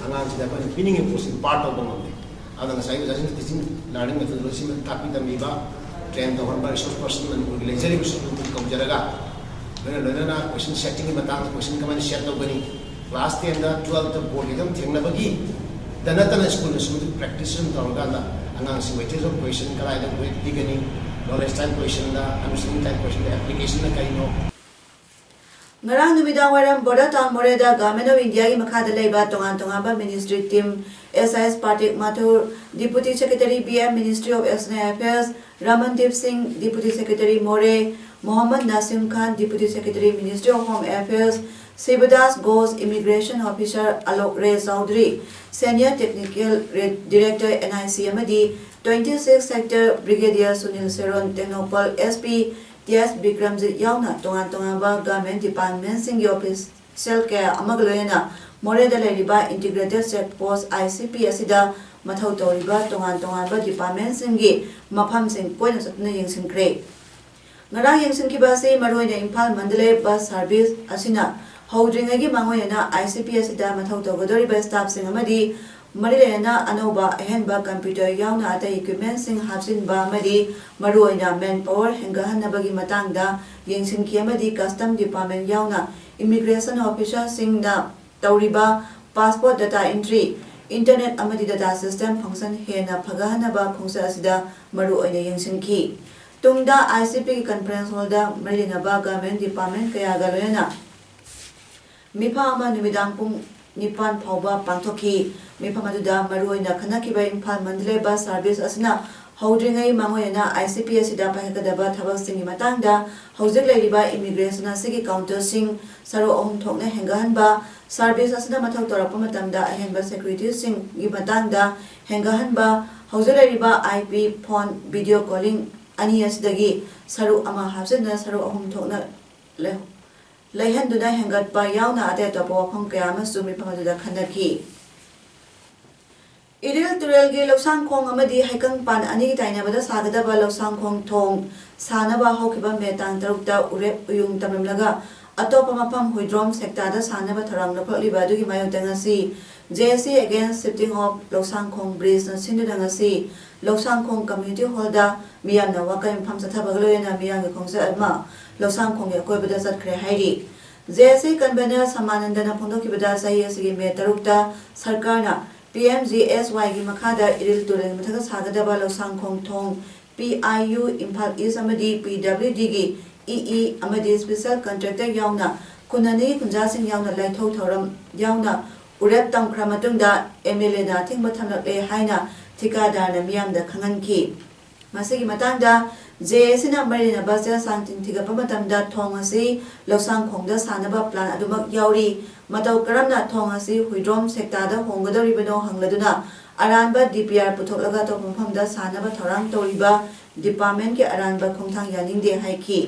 ꯑꯉꯥꯡꯁꯤꯗ ꯑꯩꯈꯣꯏꯅ ꯄꯤꯅꯤꯡꯉꯤꯕ ꯄꯣꯠꯁꯤ impart ꯇꯧꯕ ꯉꯝꯗꯦ꯫ ꯑꯗꯨꯅ ꯉꯁꯥꯏꯒꯤ ꯑꯣꯖꯥꯁꯤꯡꯅ teaching learning methodology ꯑꯃ ꯇꯥꯛꯄꯤ ꯇꯝꯕꯤꯕ, train ꯇꯧꯍꯟꯕ, resource person ꯃꯅꯤꯄꯨꯔꯒꯤ ꯂꯩꯖꯔꯤꯕꯁꯤꯡꯗꯨ ꯀꯧꯖꯔꯒ, ꯂꯣꯏꯅ ꯂꯣꯏꯅꯅ question settingꯒꯤ ꯃꯇꯥꯡꯗ, question ꯀꯃꯥꯏꯅ set ꯇꯧꯒꯅꯤ, class tenꯗ, twelveꯇ board exam ꯊꯦꯡꯅꯕꯒꯤꯗ ꯅꯠꯇꯅ schoolꯅ ꯁꯨꯝ practice ꯁꯨꯝ ꯇꯧꯔꯀꯥꯟꯗ ꯑꯉꯥꯡꯁꯤꯡ weightage of question ꯀꯗꯥꯏꯗ weight ꯄꯤꯒꯅꯤ, knowledge type questionꯗ, understanding type questionꯗ applicationꯅ ꯀꯔꯤꯅꯣ? ꯉꯔꯥꯡ ꯅꯨꯃꯤꯗꯥꯡ ꯋꯥꯏꯔꯝ Border Town ꯃꯣꯔꯦꯗ Government of Indiaꯒꯤ ꯃꯈꯥꯗ ꯂꯩꯕ ꯇꯣꯉꯥꯟ ꯇꯣꯉꯥꯟꯕ ministry team, S I S Pratik Mathur, Deputy Secretary B M, Ministry of External Affairs, Ramandeep Singh, Deputy Secretary ꯃꯣꯔꯦ, Mohammad Nasim Khan, Deputy Secretary, Ministry of Home Affairs, Shivadas Ghosh, Immigration Officer, Alok Ray Chaudhary, Senior Technical Re-, Director, N I C, ꯑꯃꯗꯤ twenty six Sector Brigadier Sunil Seron, Tengnoupal S P T S Bikramjit ꯌꯥꯎꯅ ꯇꯣꯉꯥꯟ ꯇꯣꯉꯥꯟꯕ government departmentꯁꯤꯡꯒꯤ official ꯀꯌꯥ ꯑꯃꯒ ꯂꯣꯏꯅꯅ ꯃꯣꯔꯦꯗ ꯂꯩꯔꯤꯕ Integrated Check Post, I C P, ꯑꯁꯤꯗ ꯃꯊꯧ ꯇꯧꯔꯤꯕ ꯇꯣꯉꯥꯟ ꯇꯣꯉꯥꯟꯕ departmentꯁꯤꯡꯒꯤ ꯃꯐꯝꯁꯤꯡ ꯀꯣꯏꯅ ꯆꯠꯇꯨꯅ ꯌꯦꯡꯁꯤꯟꯈ꯭ꯔꯦ꯫ ꯉꯔꯥꯡ ꯌꯦꯡꯁꯤꯟꯈꯤꯕ ꯑꯁꯤ ꯃꯔꯨꯑꯣꯏꯅ ꯏꯝꯐꯥꯜ ꯃꯟꯗꯂꯦ ꯕꯁ ꯁꯥꯔꯚꯤꯁ ꯑꯁꯤꯅ ꯍꯧꯗ꯭ꯔꯤꯉꯩꯒꯤ ꯃꯥꯡꯑꯣꯏꯅꯅ ICP ꯑꯁꯤꯗ ꯃꯊꯧ ꯇꯧꯒꯗꯧꯔꯤꯕ staff ꯁꯤꯡ ꯑꯃꯗꯤ ꯃꯔꯤ ꯂꯩꯅꯅ ꯑꯅꯧꯕ ꯑꯍꯦꯟꯕ computer ꯌꯥꯎꯅ ꯑꯇꯩ equipment ꯁꯤꯡ ꯍꯥꯞꯆꯤꯟꯕ ꯑꯃꯗꯤ ꯃꯔꯨꯑꯣꯏꯅ man power ꯍꯦꯟꯒꯠꯍꯟꯅꯕꯒꯤ ꯃꯇꯥꯡꯗ ꯌꯦꯡꯁꯤꯟꯈꯤ ꯑꯃꯗꯤ Custom Department ꯌꯥꯎꯅ immigration officer ꯁꯤꯡꯅ ꯇꯧꯔꯤꯕ passport data entry, internet ꯑꯃꯗꯤ data system function ꯍꯦꯟꯅ ꯐꯒꯠꯍꯟꯅꯕ ꯈꯣꯡꯆꯠ ꯑꯁꯤꯗ ꯃꯔꯨꯑꯣꯏꯅ ꯌꯦꯡꯁꯤꯟꯈꯤ꯫ ꯇꯨꯡꯗ ICP ꯒꯤ conference hall ꯗ ꯃꯔꯤ ꯂꯩꯅꯕ government department ꯀꯌꯥꯒ ꯂꯣꯏꯅꯅ ꯃꯤꯐꯝ ꯑꯃ ꯅꯨꯃꯤꯗꯥꯡ ꯄꯨꯡ ꯅꯤꯄꯥꯟ ꯐꯥꯎꯕ ꯄꯥꯡꯊꯣꯛꯈꯤ꯫ ꯃꯤꯐꯝ ꯑꯗꯨꯗ ꯃꯔꯨꯑꯣꯏꯅ ꯈꯟꯅꯈꯤꯕ ꯏꯝꯐꯥꯜ ꯃꯟꯗꯂꯦ ꯕꯁ ꯁꯥꯔꯚꯤꯁ ꯑꯁꯤꯅ ꯍꯧꯗ꯭ꯔꯤꯉꯩ ꯃꯥꯡꯑꯣꯏꯅꯅ ICP ꯑꯁꯤꯗ ꯄꯥꯏꯈꯠꯀꯗꯕ ꯊꯕꯛꯁꯤꯡꯒꯤ ꯃꯇꯥꯡꯗ ꯍꯧꯖꯤꯛ ꯂꯩꯔꯤꯕ immigration ꯑꯁꯤꯒꯤ counter ꯁꯤꯡ ꯁꯔꯨꯛ ꯑꯍꯨꯝ ꯊꯣꯛꯅ ꯍꯦꯟꯒꯠꯍꯟꯕ, ꯁꯥꯔꯚꯤꯁ ꯑꯁꯤꯗ ꯃꯊꯧ ꯇꯧꯔꯛꯄ ꯃꯇꯝꯗ ꯑꯍꯦꯟꯕ security ꯁꯤꯡꯒꯤ ꯃꯇꯥꯡꯗ ꯍꯦꯟꯒꯠꯍꯟꯕ, ꯍꯧꯖꯤꯛ ꯂꯩꯔꯤꯕ IP phone video calling ꯑꯅꯤ ꯑꯁꯤꯗꯒꯤ ꯁꯔꯨꯛ ꯑꯃ ꯍꯥꯞꯆꯤꯟꯗꯨꯅ ꯁꯔꯨꯛ ꯑꯍꯨꯝ ꯊꯣꯛꯅ ꯂꯩ-, ꯂꯩꯍꯟꯗꯨꯅ ꯍꯦꯟꯒꯠꯄ ꯌꯥꯎꯅ ꯑꯇꯩ ꯑꯇꯣꯞꯄ ꯋꯥꯐꯝ ꯀꯌꯥ ꯑꯃꯁꯨ ꯃꯤꯐꯝ ꯑꯗꯨꯗ ꯈꯟꯅꯈꯤ꯫ ꯏꯔꯤꯜ ꯇꯨꯔꯦꯜꯒꯤ ꯂꯧꯁꯥꯡꯈꯣꯡ ꯑꯃꯗꯤ ꯍꯩꯀꯪꯄꯥꯟ ꯑꯅꯤꯒꯤ ꯇꯥꯏꯅꯕꯗ ꯁꯥꯒꯗꯕ ꯂꯧꯁꯥꯡꯈꯣꯡ ꯊꯣꯡ ꯁꯥꯅꯕ ꯍꯧꯈꯤꯕ ꯃꯦ ꯇꯥꯡ ꯇꯔꯨꯛꯇ ꯎꯔꯦꯞ ꯎꯌꯨꯡ ꯇꯝꯂꯝꯂꯒ ꯑꯇꯣꯞꯄ ꯃꯐꯝ ꯍꯨꯏꯗ꯭ꯔꯣꯝ ꯁꯦꯛꯇꯥꯗ ꯁꯥꯅꯕ ꯊꯧꯔꯥꯡ ꯂꯧꯈꯠꯂꯤꯕ ꯑꯗꯨꯒꯤ ꯃꯥꯌꯣꯛꯇ ꯉꯁꯤ JAC against shifting of ꯂꯧꯁꯥꯡꯈꯣꯡ bridge ꯅ ꯁꯤꯟꯗꯨꯅ ꯉꯁꯤ ꯂꯧꯁꯥꯡꯈꯣꯡ community hall ꯗ ꯃꯤꯌꯥꯝꯅ ꯋꯥꯀꯠ ꯃꯤꯐꯝ ꯆꯠꯊꯕꯒ ꯂꯣꯏꯅꯅ ꯃꯤꯌꯥꯝꯒꯤ ꯈꯣꯡꯆꯠ ꯑꯃ ꯂꯧꯁꯥꯡꯈꯣꯡꯒꯤ ꯑꯀꯣꯏꯕꯗ ꯆꯠꯈ꯭ꯔꯦ ꯍꯥꯏꯔꯤ꯫ JAC convener ꯁꯃꯥꯅꯟꯗꯅ ꯐꯣꯡꯗꯣꯛꯈꯤꯕꯗ ꯆꯍꯤ ꯑꯁꯤꯒꯤ ꯃꯦ ꯇꯔꯨꯛꯇ ꯁꯔꯀꯥꯔꯅ PMGSY ꯒꯤ ꯃꯈꯥꯗ ꯏꯔꯤꯜ ꯇꯨꯔꯦꯜꯒꯤ ꯃꯊꯛꯇ ꯁꯥꯒꯗꯕ ꯂꯧꯁꯥꯡꯈꯣꯡ ꯊꯣꯡ PIU ꯏꯝꯐꯥꯜ ꯏꯁ ꯑꯃꯗꯤ PWD ꯒꯤ EE ꯑꯃꯗꯤ special contractor ꯌꯥꯎꯅ ꯈꯨꯟ ꯑꯅꯤꯒꯤ ꯈꯨꯟꯖꯥꯁꯤꯡ ꯌꯥꯎꯅ ꯂꯥꯏꯊꯧ ꯊꯧꯔꯝ ꯌꯥꯎꯅ ꯎꯔꯦꯞ ꯇꯝꯈ꯭ꯔ ꯃꯇꯨꯡꯗ MLA ꯅ ꯑꯊꯤꯡꯕ ꯊꯝꯂꯛꯂꯦ ꯍꯥꯏꯅ ꯊꯤꯀꯥꯗꯥꯔꯅ ꯃꯤꯌꯥꯝꯗ ꯈꯪꯍꯟꯈꯤ꯫ ꯃꯁꯤꯒꯤ ꯃꯇꯥꯡꯗ JAC ꯅ ꯃꯔꯤ ꯂꯩꯅꯕ ꯆꯦ ꯆꯥꯡ ꯊꯤꯒꯠꯄ ꯃꯇꯝꯗ ꯊꯣꯡ ꯑꯁꯤ ꯂꯧꯁꯥꯡꯈꯣꯡꯗ ꯁꯥꯅꯕ plan ꯑꯗꯨꯃꯛ ꯌꯥꯎꯔꯤ꯫ ꯃꯇꯧ ꯀꯔꯝꯅ ꯊꯣꯡ ꯑꯁꯤ ꯍꯨꯏꯗ꯭ꯔꯣꯝ ꯁꯦꯛꯇꯥꯗ ꯍꯣꯡꯒꯗꯧꯔꯤꯕꯅꯣ ꯍꯪꯂꯗꯨꯅ ꯑꯔꯥꯟꯕ DPR ꯄꯨꯊꯣꯛꯂꯒ ꯑꯇꯣꯞꯄ ꯃꯐꯝꯗ ꯁꯥꯅꯕ ꯊꯧꯔꯥꯡ ꯇꯧꯔꯤꯕ department ꯀꯤ ꯑꯔꯥꯟꯕ ꯈꯣꯡꯊꯥꯡ ꯌꯥꯅꯤꯡꯗꯦ ꯍꯥꯏꯈꯤ꯫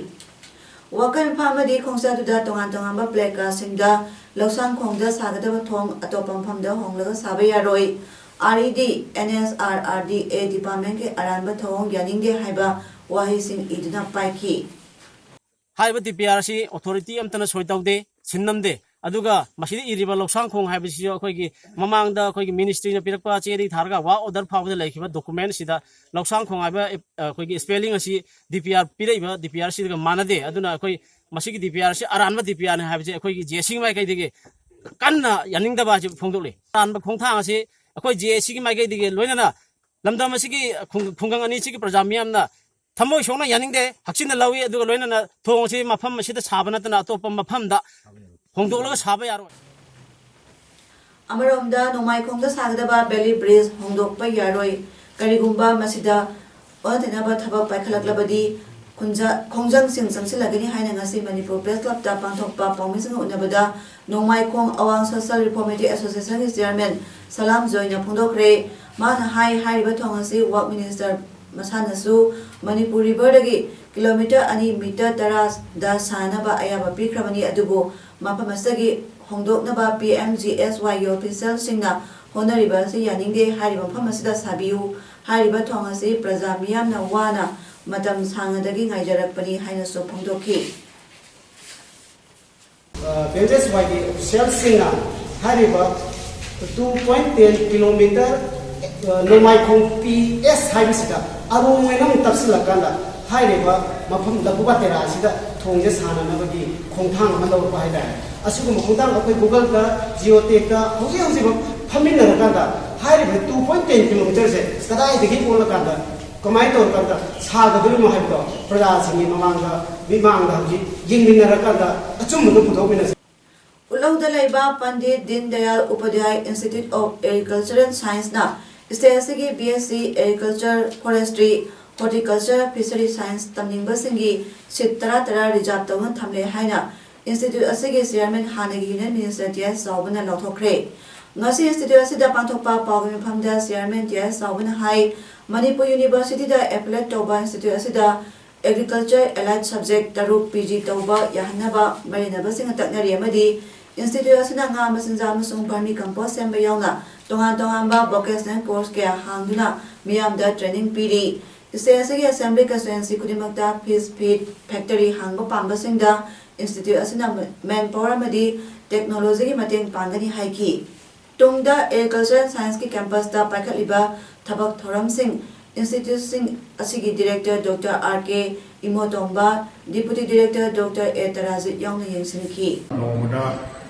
ꯋꯥꯀꯠ ꯃꯤꯐꯝ ꯑꯃꯗꯤ ꯈꯣꯡꯆꯠ ꯑꯗꯨꯗ ꯇꯣꯉꯥꯟ ꯇꯣꯉꯥꯟꯕ placard ꯁꯤꯡꯗ ꯂꯧꯁꯥꯡꯈꯣꯡꯗ ꯁꯥꯒꯗꯕ ꯊꯣꯡ ꯑꯇꯣꯞꯄ ꯃꯐꯝꯗ ꯍꯣꯡꯂꯒ ꯁꯥꯕ ꯌꯥꯔꯣꯏ, RED, NSRRDA department ꯀꯤ ꯑꯔꯥꯟꯕ ꯊꯧꯑꯣꯡ ꯌꯥꯅꯤꯡꯗꯦ ꯍꯥꯏꯕ ꯋꯥꯍꯩꯁꯤꯡ ꯏꯗꯨꯅ ꯄꯥꯏꯈꯤ꯫ ꯍꯥꯏꯔꯤꯕ ꯗꯤ ꯄꯤ ꯑꯥꯔ ꯑꯁꯤ ꯑꯣꯊꯣꯔꯤꯇꯤ ꯑꯝꯇꯅ ꯁꯣꯏ ꯇꯧꯗꯦ, ꯁꯤꯟ ꯅꯝꯗꯦ꯫ ꯑꯗꯨꯒ ꯃꯁꯤꯗ ꯏꯔꯤꯕ ꯂꯧꯁꯥꯡ ꯈꯣꯡ ꯍꯥꯏꯕꯁꯤꯁꯨ ꯑꯩꯈꯣꯏꯒꯤ ꯃꯃꯥꯡꯗ ꯑꯩꯈꯣꯏꯒꯤ ꯃꯤꯅꯤꯁꯇ꯭ꯔꯤꯅ ꯄꯤꯔꯛꯄ ꯆꯦꯗꯒꯤ ꯊꯥꯔꯒ ꯋꯥꯔꯛ ꯑꯣꯔꯗꯔ ꯐꯥꯎꯕꯗ ꯂꯩꯈꯤꯕ ꯗꯣꯀꯨꯃꯦꯟꯁꯤꯗ ꯂꯧꯁꯥꯡ ꯈꯣꯡ ꯍꯥꯏꯕ ꯑꯦꯞ-, ꯑꯩꯈꯣꯏꯒꯤ ꯁ꯭ꯄꯦꯂꯤꯡ ꯑꯁꯤ ꯗꯤ ꯄꯤ ꯑꯥꯔ ꯄꯤꯔꯛꯏꯕ ꯗꯤ ꯄꯤ ꯑꯥꯔꯁꯤꯒ ꯃꯥꯟꯅꯗꯦ꯫ ꯑꯗꯨꯅ ꯑꯩꯈꯣꯏ ꯃꯁꯤꯒꯤ ꯗꯤ ꯄꯤ ꯑꯥꯔꯁꯤ ꯑꯔꯥꯟꯕ ꯗꯤ ꯄꯤ ꯑꯥꯔꯅꯤ ꯍꯥꯏꯕꯁꯤ ꯑꯩꯈꯣꯏꯒꯤ ꯖꯦ ꯑꯦ ꯁꯤꯒꯤ ꯃꯥꯏꯀꯩꯗꯒꯤ ꯀꯟꯅ ꯌꯥꯅꯤꯡꯗꯕ ꯑꯁꯤ ꯐꯣꯡꯗꯣꯛꯂꯤ꯫ ꯑꯔꯥꯟꯕ ꯈꯣꯡꯊꯥꯡ ꯑꯁꯤ ꯑꯩꯈꯣꯏ ꯖꯦ ꯑꯦ ꯁꯤꯒꯤ ꯃꯥꯏꯀꯩꯗꯒꯤ ꯂꯣꯏꯅꯅ ꯂꯝꯗꯝ ꯑꯁꯤꯒꯤ ꯈꯨꯡ-, ꯈꯨꯡꯒꯪ ꯑꯅꯤꯁꯤꯒꯤ ꯄ꯭ꯔꯖꯥ ꯃꯤꯌꯥꯝꯅ ꯊꯃꯣꯏ ꯁꯣꯛꯅ ꯌꯥꯅꯤꯡꯗꯦ, ꯍꯛꯆꯤꯟꯅ ꯂꯧꯏ꯫ ꯑꯗꯨꯒ ꯂꯣꯏꯅꯅ ꯊꯣꯡ ꯑꯁꯤ ꯃꯐꯝ ꯑꯁꯤꯗ ꯁꯥꯕ ꯅꯠꯇꯅ ꯑꯇꯣꯞꯄ ꯃꯐꯝꯗ ꯍꯣꯡꯗꯣꯛꯂꯒ ꯁꯥꯕ ꯌꯥꯔꯣꯏ꯫ ꯑꯃꯔꯣꯝꯗ, ꯅꯣꯡꯃꯥꯏꯈꯣꯡꯗ ꯁꯥꯒꯗꯕ ꯕꯦꯂꯤ ꯕ꯭ꯔꯤꯖ ꯍꯣꯡꯗꯣꯛꯄ ꯌꯥꯔꯣꯏ꯫ ꯀꯔꯤꯒꯨꯝꯕ ꯃꯁꯤꯗ ꯑꯣꯟꯅ ꯇꯩꯅꯕ ꯊꯕꯛ ꯄꯥꯏꯈꯠꯂꯛꯂꯕꯗꯤ ꯈꯨꯟꯖ-, ꯈꯣꯡꯖꯪꯁꯤꯡ ꯆꯪꯁꯤꯜꯂꯒꯅꯤ ꯍꯥꯏꯅ ꯉꯁꯤ ꯃꯅꯤꯄꯨꯔ ꯄ꯭ꯔꯦꯁ ꯀ꯭ꯂꯕꯇ ꯄꯥꯡꯊꯣꯛꯄ ꯄꯥꯎꯃꯤꯁꯤꯡꯒ ꯎꯅꯕꯗ ꯅꯣꯡꯃꯥꯏꯈꯣꯡ ꯑꯋꯥꯡ ꯁꯣꯁꯤꯌꯦꯜ ꯔꯤꯐꯣꯔꯃꯦꯇꯤꯚ ꯑꯦꯁꯣꯁꯤꯌꯦꯁꯟꯒꯤ ꯆꯤꯌꯔꯃꯦꯟ ꯁꯂꯥꯝ ꯖꯣꯏꯅ ꯐꯣꯡꯗꯣꯛꯈ꯭ꯔꯦ꯫ ꯃꯥꯅ ꯍꯥꯏ, ꯍꯥꯏꯔꯤꯕ ꯊꯣꯡ ꯑꯁꯤ ꯋꯥꯔꯛ ꯃꯤꯅꯤꯁꯇꯔ ꯃꯁꯥꯅꯁꯨ ꯃꯅꯤꯄꯨꯔ ꯔꯤꯚꯔꯗꯒꯤ ꯀꯤꯂꯣꯃꯤꯇꯔ ꯑꯅꯤ ꯃꯤꯇꯔ ꯇꯔꯥꯗ ꯁꯥꯅꯅꯕ ꯑꯌꯥꯕ ꯄꯤꯈ꯭ꯔꯕꯅꯤ, ꯑꯗꯨꯕꯨ ꯃꯐꯝ ꯑꯁꯤꯗꯒꯤ ꯍꯣꯡꯗꯣꯛꯅꯕ ꯄꯤ ꯑꯦꯝ ꯖꯤ ꯑꯦꯁ ꯋꯥꯏꯒꯤ ꯑꯣꯐꯤꯁꯤꯌꯦꯜꯁꯤꯡꯅ ꯍꯣꯠꯅꯔꯤꯕ ꯑꯁꯤ ꯌꯥꯅꯤꯡꯗꯦ꯫ ꯍꯥꯏꯔꯤꯕ ꯃꯐꯝ ꯑꯁꯤꯗ ꯁꯥꯕꯤꯌꯨ꯫ ꯍꯥꯏꯔꯤꯕ ꯊꯣꯡ ꯑꯁꯤ ꯄ꯭ꯔꯖꯥ ꯃꯤꯌꯥꯝꯅ ꯋꯥꯅ ꯃꯇꯝ ꯁꯥꯡꯅꯗꯒꯤ ꯉꯥꯏꯖꯔꯛꯄꯅꯤ ꯍꯥꯏꯅꯁꯨ ꯐꯣꯡꯗꯣꯛꯈꯤ꯫ ꯄꯤ ꯑꯦꯝ ꯖꯤ ꯑꯦꯁ ꯋꯥꯏꯒꯤ ꯑꯣꯐꯤꯁꯤꯌꯦꯜꯁꯤꯡꯅ ꯍꯥꯏꯔꯤꯕ two point ten kilometre Nongmaikhong P S ꯍꯥꯏꯕꯁꯤꯗ ꯑꯔꯣꯡ ꯑꯣꯏꯅ ꯑꯃꯨꯛ ꯇꯞꯁꯤꯜꯂꯀꯥꯟꯗ ꯍꯥꯏꯔꯤꯕ ꯃꯐꯝ ꯂꯕꯨꯕꯥ ꯇꯦꯔꯥ ꯑꯁꯤꯗ ꯊꯣꯡꯁꯦ ꯁꯥꯟꯅꯅꯕꯒꯤ ꯈꯣꯡꯊꯥꯡ ꯑꯃ ꯂꯧꯔꯛꯄ ꯍꯥꯏꯇꯥꯔꯦ꯫ ꯑꯁꯤꯒꯨꯝꯕ ꯈꯣꯡꯊꯥꯡ ꯑꯩꯈꯣꯏ ꯒꯨꯒꯜꯗ, ꯖꯤꯑꯣꯇꯦꯛꯇ ꯍꯧꯖꯤꯛ ꯍꯧꯖꯤꯛꯃꯛ ꯐꯝꯃꯤꯟꯅꯔꯀꯥꯟꯗ ꯍꯥꯏꯔꯤꯕ ꯇꯨ ꯄꯣꯏꯟ ꯇꯦꯟ ꯀꯤꯂꯣꯃꯤꯇꯔꯁꯦ ꯀꯗꯥꯏꯗꯒꯤ ꯑꯣꯜꯂꯀꯥꯟꯗ ꯀꯃꯥꯏꯅ ꯇꯧꯔꯀꯥꯟꯗ ꯁꯥꯒꯗꯣꯔꯤꯅꯣ ꯍꯥꯏꯕꯗꯣ ꯄ꯭ꯔꯖꯥꯁꯤꯡꯒꯤ ꯃꯃꯥꯡꯗ, ꯃꯤꯠꯃꯥꯡꯗ ꯍꯧꯖꯤꯛ ꯌꯦꯡꯃꯤꯟꯅꯔꯀꯥꯟꯗ ꯑꯆꯨꯝꯕꯗꯨ ꯄꯨꯊꯣꯛꯃꯤꯟꯅꯁꯤ꯫ ꯎꯠꯂꯧꯗ ꯂꯩꯕ Pandit Deen Dayal Upadhyay institute of agricultural ꯁꯥꯏꯟꯁꯅ ꯁ꯭ꯇꯦꯠ ꯑꯁꯤꯒꯤ B S C agriculture, forestry, horticulture, fishery science ꯇꯝꯅꯤꯡꯕꯁꯤꯡꯒꯤ ꯁꯤꯠ ꯇꯔꯥ ꯇꯔꯥ ꯔꯤꯖꯥꯔꯚ ꯇꯧꯗꯨꯅ ꯊꯝꯂꯦ ꯍꯥꯏꯅ ꯏꯟꯁꯇꯤꯇ꯭ꯌꯨꯠ ꯑꯁꯤꯒꯤ ꯆꯤꯌꯔꯃꯦꯟ, ꯍꯥꯟꯅꯒꯤ ꯌꯨꯅꯤꯌꯟ ꯃꯤꯅꯤꯁꯇꯔ ꯇꯤ ꯑꯦꯁ ꯆꯥꯎꯕꯅ ꯂꯥꯎꯊꯣꯛꯈ꯭ꯔꯦ꯫ ꯉꯁꯤ ꯏꯟꯁꯇꯤꯇ꯭ꯌꯨꯠ ꯑꯁꯤꯗ ꯄꯥꯡꯊꯣꯛꯄ ꯄꯥꯎꯒꯤ ꯃꯤꯐꯝꯗ ꯆꯤꯌꯔꯃꯦꯟ ꯇꯤ ꯑꯦꯁ ꯆꯥꯎꯕꯅ ꯍꯥꯏ, ꯃꯅꯤꯄꯨꯔ ꯌꯨꯅꯤꯚꯔꯁꯤꯇꯤꯗ ꯑꯦꯐꯤꯂꯦꯠ ꯇꯧꯕ ꯏꯟꯁꯇꯤꯇ꯭ꯌꯨꯠ ꯑꯁꯤꯗ ꯑꯦꯒ꯭ꯔꯤꯀꯜꯆꯔ ꯑꯦꯂꯥꯏꯠ ꯁꯕꯖꯦꯛ ꯇꯔꯨꯛ ꯄꯤ ꯖꯤ ꯇꯧꯕ ꯌꯥꯍꯟꯅꯕ ꯃꯔꯩꯅꯕꯁꯤꯡꯒ ꯇꯛꯅꯔꯤ ꯑꯃꯗꯤ ꯏꯟꯁꯇꯤꯇ꯭ꯌꯨꯠ ꯑꯁꯤꯅ ꯉꯥ ꯃꯆꯤꯟꯖꯥꯛ ꯑꯃꯁꯨꯡ ꯚꯔꯃꯤ ꯀꯝꯄꯣꯁ ꯁꯦꯝꯕ ꯌꯥꯎꯅ ꯇꯣꯉꯥꯟ ꯇꯣꯉꯥꯟꯕ ꯚꯣꯀꯦꯁꯅꯦꯜ ꯀꯣꯔꯁ ꯀꯌꯥ ꯍꯥꯡꯗꯨꯅ ꯃꯤꯌꯥꯝꯗ ꯇ꯭ꯔꯦꯅꯤꯡ ꯄꯤꯔꯤ꯫ State ꯑꯁꯤꯒꯤ Assembly Constituency ꯈꯨꯗꯤꯡꯃꯛꯇ fish feed factory ꯍꯥꯡꯕ ꯄꯥꯝꯕꯁꯤꯡꯗ institute ꯑꯁꯤꯅ manpower ꯑꯃꯗꯤ technologyꯒꯤ ꯃꯇꯦꯡ ꯄꯥꯡꯒꯅꯤ ꯍꯥꯏꯈꯤ꯫ ꯇꯨꯡꯗ Agriculture and Scienceꯀꯤ campusꯇ ꯄꯥꯏꯈꯠꯂꯤꯕ ꯊꯕꯛ ꯊꯧꯔꯝꯁꯤꯡ instituteꯁꯤꯡ ꯑꯁꯤꯒꯤ Director Doctor R K ꯏꯃꯣꯇꯣꯝꯕ, Deputy Director Doctor A ꯇꯔꯥꯖꯤꯠ ꯌꯥꯎꯅ ꯌꯦꯡꯁꯤꯟꯈꯤ꯫ ꯅꯣꯡꯃꯗ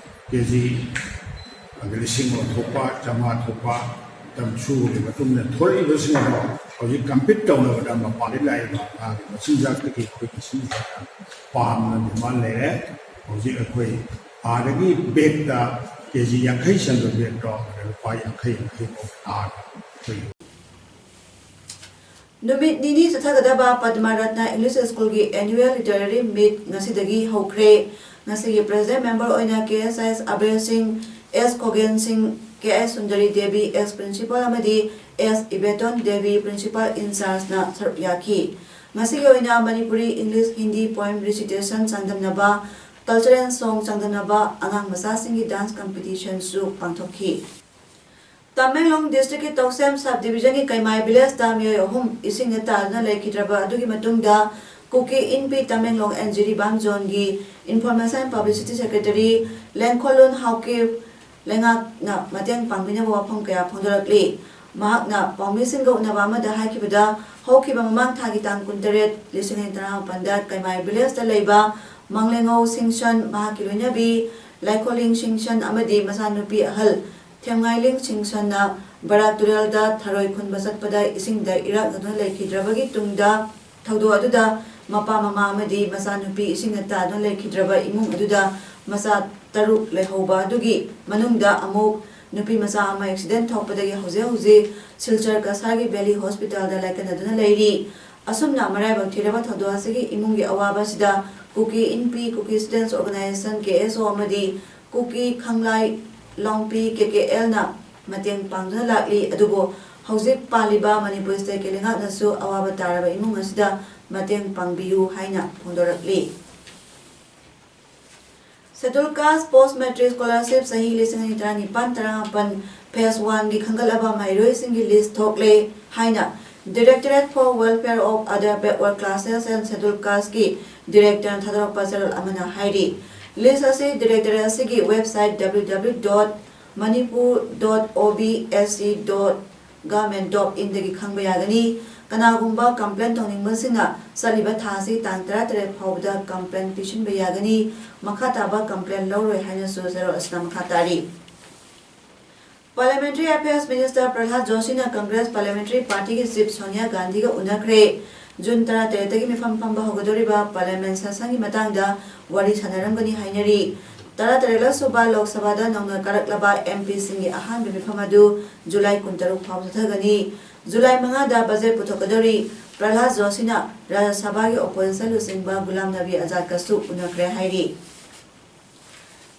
ꯀꯦ ꯖꯤ ꯂꯤꯁꯤꯡ ꯑꯃ ꯊꯣꯛꯄ, ꯆꯥꯝꯃꯉꯥ ꯊꯣꯛꯄ ꯃꯇꯝ ꯁꯨꯕꯒꯤ ꯃꯇꯨꯡꯗ ꯊꯣꯛꯂꯛꯏꯕꯁꯤꯡ ꯑꯗꯣ ꯍꯧꯖꯤꯛ compete ꯇꯧꯅꯕꯗ ꯃꯄꯥꯟꯗ ꯂꯥꯛꯏꯕ ꯉꯥꯒꯤ ꯃꯆꯤꯟꯖꯥꯛꯇꯒꯤ ꯑꯩꯈꯣꯏ ꯃꯁꯤꯡ ꯍꯦꯟꯅ ꯄꯥꯝꯅ demand ꯂꯩꯔꯦ꯫ ꯍꯧꯖꯤꯛ ꯑꯩꯈꯣꯏ ꯑꯥꯗꯒꯤ bag ꯇ ꯀꯦ ꯖꯤ ꯌꯥꯡꯈꯩ ꯆꯟꯕ bag ꯇꯣ ꯑꯗ ꯂꯨꯄꯥ ꯌꯥꯡꯈꯩ ꯌꯥꯡꯈꯩ ꯐꯥꯎ ꯊꯥꯔꯒ ꯑꯩꯈꯣꯏ ꯅꯨꯃꯤꯠ ꯅꯤꯅꯤ ꯆꯠꯊꯒꯗꯕ Padma Ratna English Schoolꯒꯤ Annual Literary Meet ꯉꯁꯤꯗꯒꯤ ꯍꯧꯈ꯭ꯔꯦ꯫ ꯉꯁꯤꯒꯤ President Member ꯑꯣꯏꯅ ꯀꯦ ꯑꯦꯁ ꯑꯦꯁ ꯑꯕꯦꯔ ꯁꯤꯡ, ꯑꯦꯁ ꯈꯣꯒꯦꯟ ꯁꯤꯡ, ꯀꯦ ꯑꯦꯁ ꯁꯨꯟꯗꯔꯤ ꯗꯦꯕꯤ, Ex Principal ꯑꯃꯗꯤ ꯑꯦꯁ ꯏꯕꯦꯇꯣꯟ ꯗꯦꯕꯤ, Principal in chargeꯅ ꯁꯔꯨꯛ ꯌꯥꯈꯤ꯫ ꯉꯁꯤꯒꯤ ꯑꯣꯏꯅ Manipuri, English, Hindi poem recitation ꯆꯥꯡꯗꯝꯅꯕ, cultural song ꯆꯥꯡꯗꯝꯅꯕ, ꯑꯉꯥꯡ ꯃꯆꯥꯁꯤꯡꯒꯤ dance competitionꯁꯨ ꯄꯥꯡꯊꯣꯛꯈꯤ꯫ ꯇꯃꯦꯡꯂꯣꯡ districtꯀꯤ ꯇꯧꯁꯦꯝ sub divisionꯒꯤ ꯀꯩꯃꯥꯏ villageꯇ ꯃꯤꯑꯣꯏ ꯑꯍꯨꯝ ꯏꯁꯤꯡꯗ ꯇꯥꯗꯨꯅ ꯂꯩꯈꯤꯗ꯭ꯔꯕ ꯑꯗꯨꯒꯤ ꯃꯇꯨꯡꯗ ꯀꯨꯀꯤ ꯏꯟꯄꯤ Tamenglong and Jiribam zoneꯒꯤ Information Publicity Secretary ꯂꯦꯡꯈꯣꯂꯨꯟ Haokip ꯂꯩꯉꯥꯛꯅ ꯃꯇꯦꯡ ꯄꯥꯡꯕꯤꯅꯕ ꯋꯥꯐꯝ ꯀꯌꯥ ꯐꯣꯡꯗꯣꯔꯛꯂꯤ꯫ ꯃꯍꯥꯛꯅ ꯄꯥꯎꯃꯤꯁꯤꯡꯒ ꯎꯅꯕ ꯑꯃꯗ ꯍꯥꯏꯈꯤꯕꯗ, ꯍꯧꯈꯤꯕ ꯃꯃꯥꯡ ꯊꯥꯒꯤ ꯇꯥꯡ ꯀꯨꯟꯇꯔꯦꯠ, ꯂꯤꯁꯤꯡ ꯑꯅꯤ ꯇꯔꯥꯃꯥꯄꯟꯗ ꯀꯩꯃꯥꯏ villageꯇ ꯂꯩꯕ ꯃꯪꯂꯦꯉꯧ ꯁꯤꯡꯁꯟ, ꯃꯍꯥꯛꯀꯤ ꯂꯣꯏꯅꯕꯤ ꯂꯥꯏꯈꯣꯂꯤꯡ ꯁꯤꯡꯁꯟ ꯑꯃꯗꯤ ꯃꯆꯥꯅꯨꯄꯤ ꯑꯍꯜ ꯊꯦꯝꯉꯥꯏꯂꯤꯡ ꯁꯤꯡꯁꯟꯅ ꯕꯔꯥꯛ ꯇꯨꯔꯦꯜꯗ ꯊꯔꯣꯏ ꯈꯨꯟꯕ ꯆꯠꯄꯗ ꯏꯁꯤꯡꯗ ꯏꯔꯥꯛꯅꯗꯨꯅ ꯂꯩꯈꯤꯗ꯭ꯔꯕꯒꯤ ꯇꯨꯡꯗ ꯊꯧꯗꯣꯛ ꯑꯗꯨꯗ ꯃꯄꯥ, ꯃꯃꯥ ꯑꯃꯗꯤ ꯃꯆꯥꯅꯨꯄꯤ ꯏꯁꯤꯡꯗ ꯇꯥꯗꯨꯅ ꯂꯩꯈꯤꯗ꯭ꯔꯕ ꯏꯃꯨꯡ ꯑꯗꯨꯗ ꯃꯆꯥ ꯇꯔꯨꯛ ꯂꯩꯍꯧꯕ ꯑꯗꯨꯒꯤ ꯃꯅꯨꯡꯗ ꯑꯃꯨꯛ ꯅꯨꯄꯤ ꯃꯆꯥ ꯑꯃ accident ꯊꯣꯛꯄꯗꯒꯤ ꯍꯧꯖꯤꯛ ꯍꯧꯖꯤꯛ ꯁꯤꯜꯆꯔ ꯀꯁꯥꯔꯒꯤ ꯚꯦꯂꯤ ꯍꯣꯁꯄꯤꯇꯥꯜꯗ ꯂꯥꯏꯀꯠꯅꯗꯨꯅ ꯂꯩꯔꯤ꯫ ꯑꯁꯨꯝꯅ ꯃꯔꯥꯏꯕꯛ ꯊꯤꯔꯕ ꯊꯧꯗꯣꯛ ꯑꯁꯤꯒꯤ ꯏꯃꯨꯡꯒꯤ ꯑꯋꯥꯕ ꯑꯁꯤꯗ ꯀꯨꯀꯤ ꯏꯟꯄꯤ, ꯀꯨꯀꯤ Students Organisation, ꯀꯦ ꯑꯦꯁ ꯑꯣ, ꯑꯃꯗꯤ ꯀꯨꯀꯤ ꯈꯪꯂꯥꯏ ꯂꯣꯡꯄꯤ, ꯀꯦ ꯀꯦ ꯑꯦꯜꯅ ꯃꯇꯦꯡ ꯄꯥꯡꯗꯨꯅ ꯂꯥꯛꯂꯤ꯫ ꯑꯗꯨꯕꯨ ꯍꯧꯖꯤꯛ ꯄꯥꯜꯂꯤꯕ ꯃꯅꯤꯄꯨꯔ stateꯀꯤ ꯂꯩꯉꯥꯛꯅꯁꯨ ꯑꯋꯥꯕ ꯇꯥꯔꯕ ꯏꯃꯨꯡ ꯑꯁꯤꯗ ꯃꯇꯦꯡ ꯄꯥꯡꯕꯤꯌꯨ ꯍꯥꯏꯅ ꯐꯣꯡꯗꯣꯔꯛꯂꯤ꯫ Scheduled Caste Post Matric Scholarship ꯆꯍꯤ ꯂꯤꯁꯤꯡ ꯑꯅꯤ ꯇꯔꯥꯅꯤꯄꯥꯟ ꯇꯔꯥꯃꯥꯄꯟ phase oneꯒꯤ ꯈꯟꯒꯠꯂꯕ ꯃꯍꯩꯔꯣꯏꯁꯤꯡꯒꯤ list ꯊꯣꯛꯂꯦ ꯍꯥꯏꯅ Directorate for Welfare of Other Backward Classes and Scheduled Caste ꯀꯤ Director ꯅ ꯊꯥꯗꯣꯔꯛꯄ ꯆꯦꯔꯣꯜ ꯑꯃꯅ ꯍꯥꯏꯔꯤ꯫ List ꯑꯁꯤ Directorate ꯑꯁꯤꯒꯤ website W W W dot manipur dot O B S C dot government dot in ꯗꯒꯤ ꯈꯪꯕ ꯌꯥꯒꯅꯤ꯫ ꯀꯅꯥꯒꯨꯝꯕ complain ꯇꯧꯅꯤꯡꯕꯁꯤꯡꯅ ꯆꯠꯂꯤꯕ ꯊꯥ ꯑꯁꯤ ꯇꯥꯡ ꯇꯔꯥꯇꯔꯦꯠ ꯐꯥꯎꯕꯗ complain ꯄꯤꯁꯤꯟꯕ ꯌꯥꯒꯅꯤ꯫ ꯃꯈꯥ ꯇꯥꯕ complain ꯂꯧꯔꯣꯏ ꯍꯥꯏꯅꯁꯨ ꯆꯦꯔꯣꯜ ꯑꯁꯤꯅ ꯃꯈꯥ ꯇꯥꯔꯤ꯫ Parliamentary Affairs Minister ꯄ꯭ꯔꯍ꯭ꯂꯥꯗ ꯖꯣꯁꯤꯅ Congress Parliamentary Party ꯒꯤ Chief ꯁꯣꯅꯤꯌꯥ ꯒꯥꯟꯙꯤꯒ ꯎꯅꯈ꯭ꯔꯦ꯫ ꯖꯨꯟ ꯇꯔꯥꯇꯔꯦꯠꯇꯒꯤ ꯃꯤꯐꯝ ꯐꯝꯕ ꯍꯧꯒꯗꯧꯔꯤꯕ Parliament session ꯒꯤ ꯃꯇꯥꯡꯗ ꯋꯥꯔꯤ ꯁꯥꯟꯅꯔꯝꯒꯅꯤ ꯍꯥꯏꯅꯔꯤ꯫ ꯇꯔꯥꯇꯔꯦꯠ ꯁꯨꯕ ꯂꯣꯛ ꯁꯚꯥꯗ ꯅꯧꯅ ꯀꯥꯔꯛꯂꯕ M P ꯁꯤꯡꯒꯤ ꯑꯍꯥꯟꯕ ꯃꯤꯐꯝ ꯑꯗꯨ ꯖꯨꯂꯥꯏ ꯀꯨꯟꯇꯔꯨꯛ ꯐꯥꯎꯕ ꯆꯠꯊꯒꯅꯤ꯫ ꯖꯨꯂꯥꯏ ꯃꯉꯥꯗ budget ꯄꯨꯊꯣꯛꯀꯗꯧꯔꯤ꯫ ꯄ꯭ꯔꯍ꯭ꯂꯥꯗ ꯖꯣꯁꯤꯅ ꯔꯥꯖ꯭ꯌ ꯁꯚꯥꯒꯤ opposition ꯂꯨꯆꯤꯡꯕ ꯒꯨꯂꯥꯝ ꯅꯕꯤ ꯑꯖꯥꯗꯀꯁꯨ ꯎꯅꯈ꯭ꯔꯦ ꯍꯥꯏꯔꯤ꯫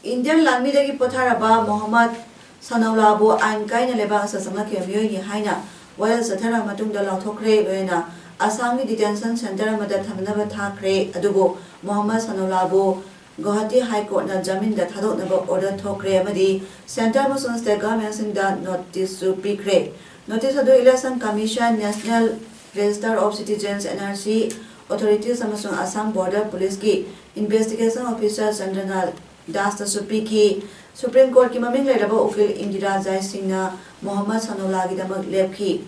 Indian ꯂꯥꯟꯃꯤꯗꯒꯤ ꯄꯣꯊꯥꯔꯕ ꯃꯣꯍꯝꯃꯗ ꯁꯅꯧꯂꯥꯕꯨ ꯑꯥꯏꯟ ꯀꯥꯏꯅ ꯂꯩꯕꯥꯛ ꯑꯁꯤꯗ ꯆꯪꯂꯛꯈꯤꯕ ꯃꯤꯑꯣꯏꯅꯤ ꯍꯥꯏꯅ ꯋꯥꯌꯦꯜ ꯆꯠꯊꯔꯕ ꯃꯇꯨꯡꯗ ꯂꯥꯎꯊꯣꯛꯈ꯭ꯔꯦ꯫ ꯂꯣꯏꯅꯅ ꯑꯁꯥꯝꯒꯤ detention centre ꯑꯃꯗ ꯊꯝꯅꯕ ꯊꯥꯈ꯭ꯔꯦ꯫ ꯑꯗꯨꯕꯨ ꯃꯣꯍꯝꯃꯗ ꯁꯅꯧꯂꯥꯕꯨ ꯒꯨꯋꯥꯍꯥꯇꯤ High Court ꯅ ꯖꯥꯃꯤꯟꯗ ꯊꯥꯗꯣꯛꯅꯕ order ꯊꯣꯛꯈ꯭ꯔꯦ ꯑꯃꯗꯤ centre ꯑꯃꯁꯨꯡ state government ꯁꯤꯡꯗ notice ꯁꯨ ꯄꯤꯈ꯭ꯔꯦ꯫ Notice ꯑꯗꯨ Election Commission, National Register of Citizens, N R C, authorities ꯑꯃꯁꯨꯡ Assam Border Police ꯀꯤ Investigation Officer ꯆꯟꯗ꯭ꯔꯅꯥꯜ ꯗꯥꯁꯇꯁꯨ ꯄꯤꯈꯤ꯫ Supreme Court ꯀꯤ ꯃꯃꯤꯡ ꯂꯩꯔꯕ ꯎꯀꯤꯜ ꯏꯟꯗꯤꯔꯥ ꯖꯥꯏꯁꯤꯡꯅ ꯃꯣꯍꯝꯃꯗ ꯁꯅꯧꯂꯥꯒꯤꯗꯃꯛ ꯂꯦꯞꯈꯤ꯫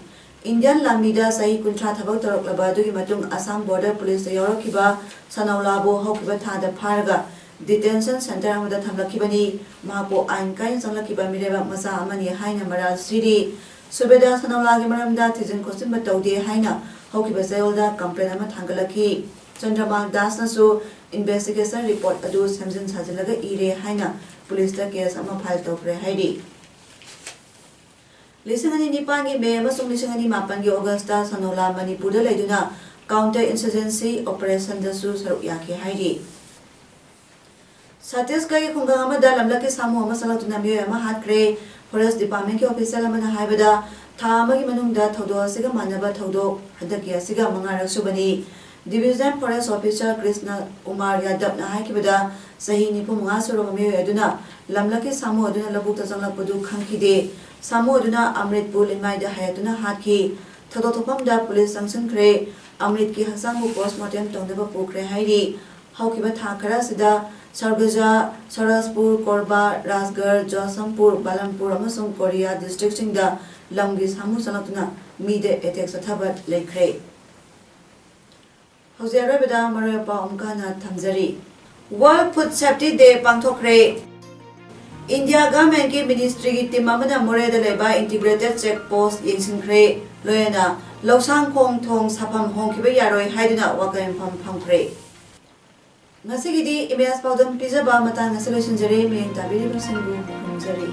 Indian ꯂꯥꯟꯃꯤꯗ ꯆꯍꯤ ꯀꯨꯟꯊ꯭ꯔꯥ ꯊꯕꯛ ꯇꯧꯔꯛꯂꯕ ꯑꯗꯨꯒꯤ ꯃꯇꯨꯡ Assam Border Police ꯇ ꯌꯥꯎꯔꯛꯈꯤꯕ ꯁꯅꯧꯂꯥꯕꯨ ꯍꯧꯈꯤꯕ ꯊꯥꯗ ꯐꯥꯔꯒ detention centre ꯑꯃꯗ ꯊꯝꯂꯛꯈꯤꯕꯅꯤ꯫ ꯃꯍꯥꯛꯄꯨ ꯑꯥꯏꯟ ꯀꯥꯏꯅ ꯆꯪꯂꯛꯈꯤꯕ ꯃꯤꯔꯩꯕꯥꯛ ꯃꯆꯥ ꯑꯃꯅꯤ ꯍꯥꯏꯅ ꯃꯔꯥꯜ ꯁꯤꯔꯤ꯫ ꯁꯨꯕꯦꯗꯥꯔ ꯁꯅꯧꯂꯥꯒꯤ ꯃꯔꯝꯗ ꯊꯤꯖꯤꯟ ꯈꯣꯠꯆꯤꯟꯕ ꯇꯧꯗꯦ ꯍꯥꯏꯅ ꯍꯧꯈꯤꯕ ꯆꯌꯣꯜꯗ complaint ꯑꯃ ꯊꯥꯡꯒꯠꯂꯛꯈꯤ꯫ ꯆꯟꯗ꯭ꯔꯃꯥꯜ ꯗꯥꯁꯅꯁꯨ investigation report ꯑꯗꯨ ꯁꯦꯝꯖꯤꯟ ꯁꯥꯖꯤꯜꯂꯒ ꯏꯔꯦ ꯍꯥꯏꯅ police ꯇ case ꯑꯃ file ꯇꯧꯈ꯭ꯔꯦ ꯍꯥꯏꯔꯤ꯫ ꯂꯤꯁꯤꯡ ꯑꯅꯤ ꯅꯤꯄꯥꯟꯒꯤ May ꯑꯃꯁꯨꯡ ꯂꯤꯁꯤꯡ ꯑꯅꯤ ꯃꯥꯄꯟꯒꯤ August ꯇ ꯁꯅꯧꯂꯥ ꯃꯅꯤꯄꯨꯔꯗ ꯂꯩꯗꯨꯅ counter insurgency operation ꯗꯁꯨ ꯁꯔꯨꯛ ꯌꯥꯈꯤ ꯍꯥꯏꯔꯤ꯫ ꯁꯠꯇꯤꯁꯒꯔꯒꯤ ꯈꯨꯡꯒꯪ ꯑꯃꯗ ꯂꯝꯂꯛꯀꯤ ꯁꯥꯃꯨ ꯑꯃ ꯆꯪꯂꯛꯇꯨꯅ ꯃꯤꯑꯣꯏ ꯑꯃ ꯍꯥꯠꯈ꯭ꯔꯦ꯫ Forest Department ꯀꯤ official ꯑꯃꯅ ꯍꯥꯏꯕꯗ, ꯊꯥ ꯑꯃꯒꯤ ꯃꯅꯨꯡꯗ ꯊꯧꯗꯣꯛ ꯑꯁꯤꯒ ꯃꯥꯟꯅꯕ ꯊꯧꯗꯣꯛ ꯍꯟꯗꯛꯀꯤ ꯑꯁꯤꯒ ꯃꯉꯥꯔꯛ ꯁꯨꯕꯅꯤ꯫ Division Forest Officer Krishna Kumar ꯌꯥꯗꯕꯅ ꯍꯥꯏꯈꯤꯕꯗ, ꯆꯍꯤ ꯅꯤꯐꯨ ꯃꯉꯥ ꯁꯨꯔꯕ ꯃꯤꯑꯣꯏ ꯑꯗꯨꯅ ꯂꯝꯂꯛꯀꯤ ꯁꯥꯃꯨ ꯑꯗꯨꯅ ꯂꯧꯕꯨꯛꯇ ꯆꯪꯂꯛꯄꯗꯨ ꯈꯪꯈꯤꯗꯦ꯫ ꯁꯥꯃꯨ ꯑꯗꯨꯅ ꯑꯃ꯭ꯔꯤꯠꯄꯨ ꯂꯤꯃꯥꯏꯗ ꯍꯥꯏꯒꯠꯇꯨꯅ ꯍꯥꯠꯈꯤ꯫ ꯊꯧꯗꯣꯛ ꯊꯣꯛꯐꯝꯗ ꯄꯨꯂꯤꯁ ꯆꯪꯁꯤꯟꯈ꯭ꯔꯦ꯫ ꯑꯃ꯭ꯔꯤꯠꯀꯤ ꯍꯛꯆꯥꯡꯕꯨ ꯄꯣꯁꯃꯣꯔꯇꯦꯝ ꯇꯧꯅꯕ ꯄꯨꯈ꯭ꯔꯦ ꯍꯥꯏꯔꯤ꯫ ꯍꯧꯈꯤꯕ ꯊꯥ ꯈꯔ ꯑꯁꯤꯗ ꯁꯔꯒꯨꯖꯥ, ꯁꯔꯁꯄꯨꯔ, ꯀꯣꯔꯕꯥ, ꯔꯥꯖꯒꯔ, ꯖꯣꯁꯝꯄꯨꯔ, ꯕꯥꯂꯝꯄꯨꯔ ꯑꯃꯁꯨꯡ ꯀꯣꯔꯤꯌꯥ ꯗꯤꯁꯇ꯭ꯔꯤꯛꯁꯤꯡꯗ ꯂꯝꯒꯤ ꯁꯥꯃꯨ ꯆꯪꯂꯛꯇꯨꯅ ꯃꯤꯗ ꯑꯦꯇꯦꯛ ꯆꯠꯊꯕ ꯂꯩꯈ꯭ꯔꯦ꯫ ꯍꯧꯖꯤꯛ ꯑꯔꯣꯏꯕꯗ ꯃꯔꯨꯑꯣꯏꯕ ꯄꯥꯎ ꯑꯃꯨꯛꯀ ꯍꯟꯅ ꯊꯝꯖꯔꯤ꯫ World Food Safety Day ꯄꯥꯡꯊꯣꯛꯈ꯭ꯔꯦ꯫ ꯏꯟꯗꯤꯌꯥ ꯒꯚꯔꯟꯃꯦꯟꯠꯀꯤ ꯃꯤꯅꯤꯁꯇ꯭ꯔꯤꯒꯤ ꯇꯤꯝ ꯑꯃꯅ ꯃꯣꯔꯦꯗ ꯂꯩꯕ ꯏꯟꯇꯤꯒ꯭ꯔꯦꯇꯦꯗ ꯆꯦꯛ ꯄꯣꯁꯠ ꯌꯦꯡꯁꯤꯟꯈ꯭ꯔꯦ꯫ ꯂꯣꯏꯅꯅ ꯂꯧꯁꯥꯡ ꯈꯣꯡ ꯊꯣꯡ ꯁꯥꯐꯝ ꯍꯣꯡꯈꯤꯕ ꯌꯥꯔꯣꯏ ꯍꯥꯏꯗꯨꯅ ꯋꯥꯀꯜ ꯃꯤꯐꯝ ꯐꯝꯈ꯭ꯔꯦ꯫ ꯉꯁꯤꯒꯤꯗꯤ ꯏꯃꯦꯖ ꯄꯥꯎꯗꯝ ꯄꯤꯖꯕ ꯃꯇꯥꯡ ꯑꯁꯤ ꯂꯣꯏꯁꯤꯟꯖꯔꯦ꯫ ꯃꯤꯠꯌꯦꯡ ꯇꯥꯕꯤꯔꯤꯕꯁꯤꯡꯕꯨ ꯈꯨꯔꯨꯝꯖꯔꯤ꯫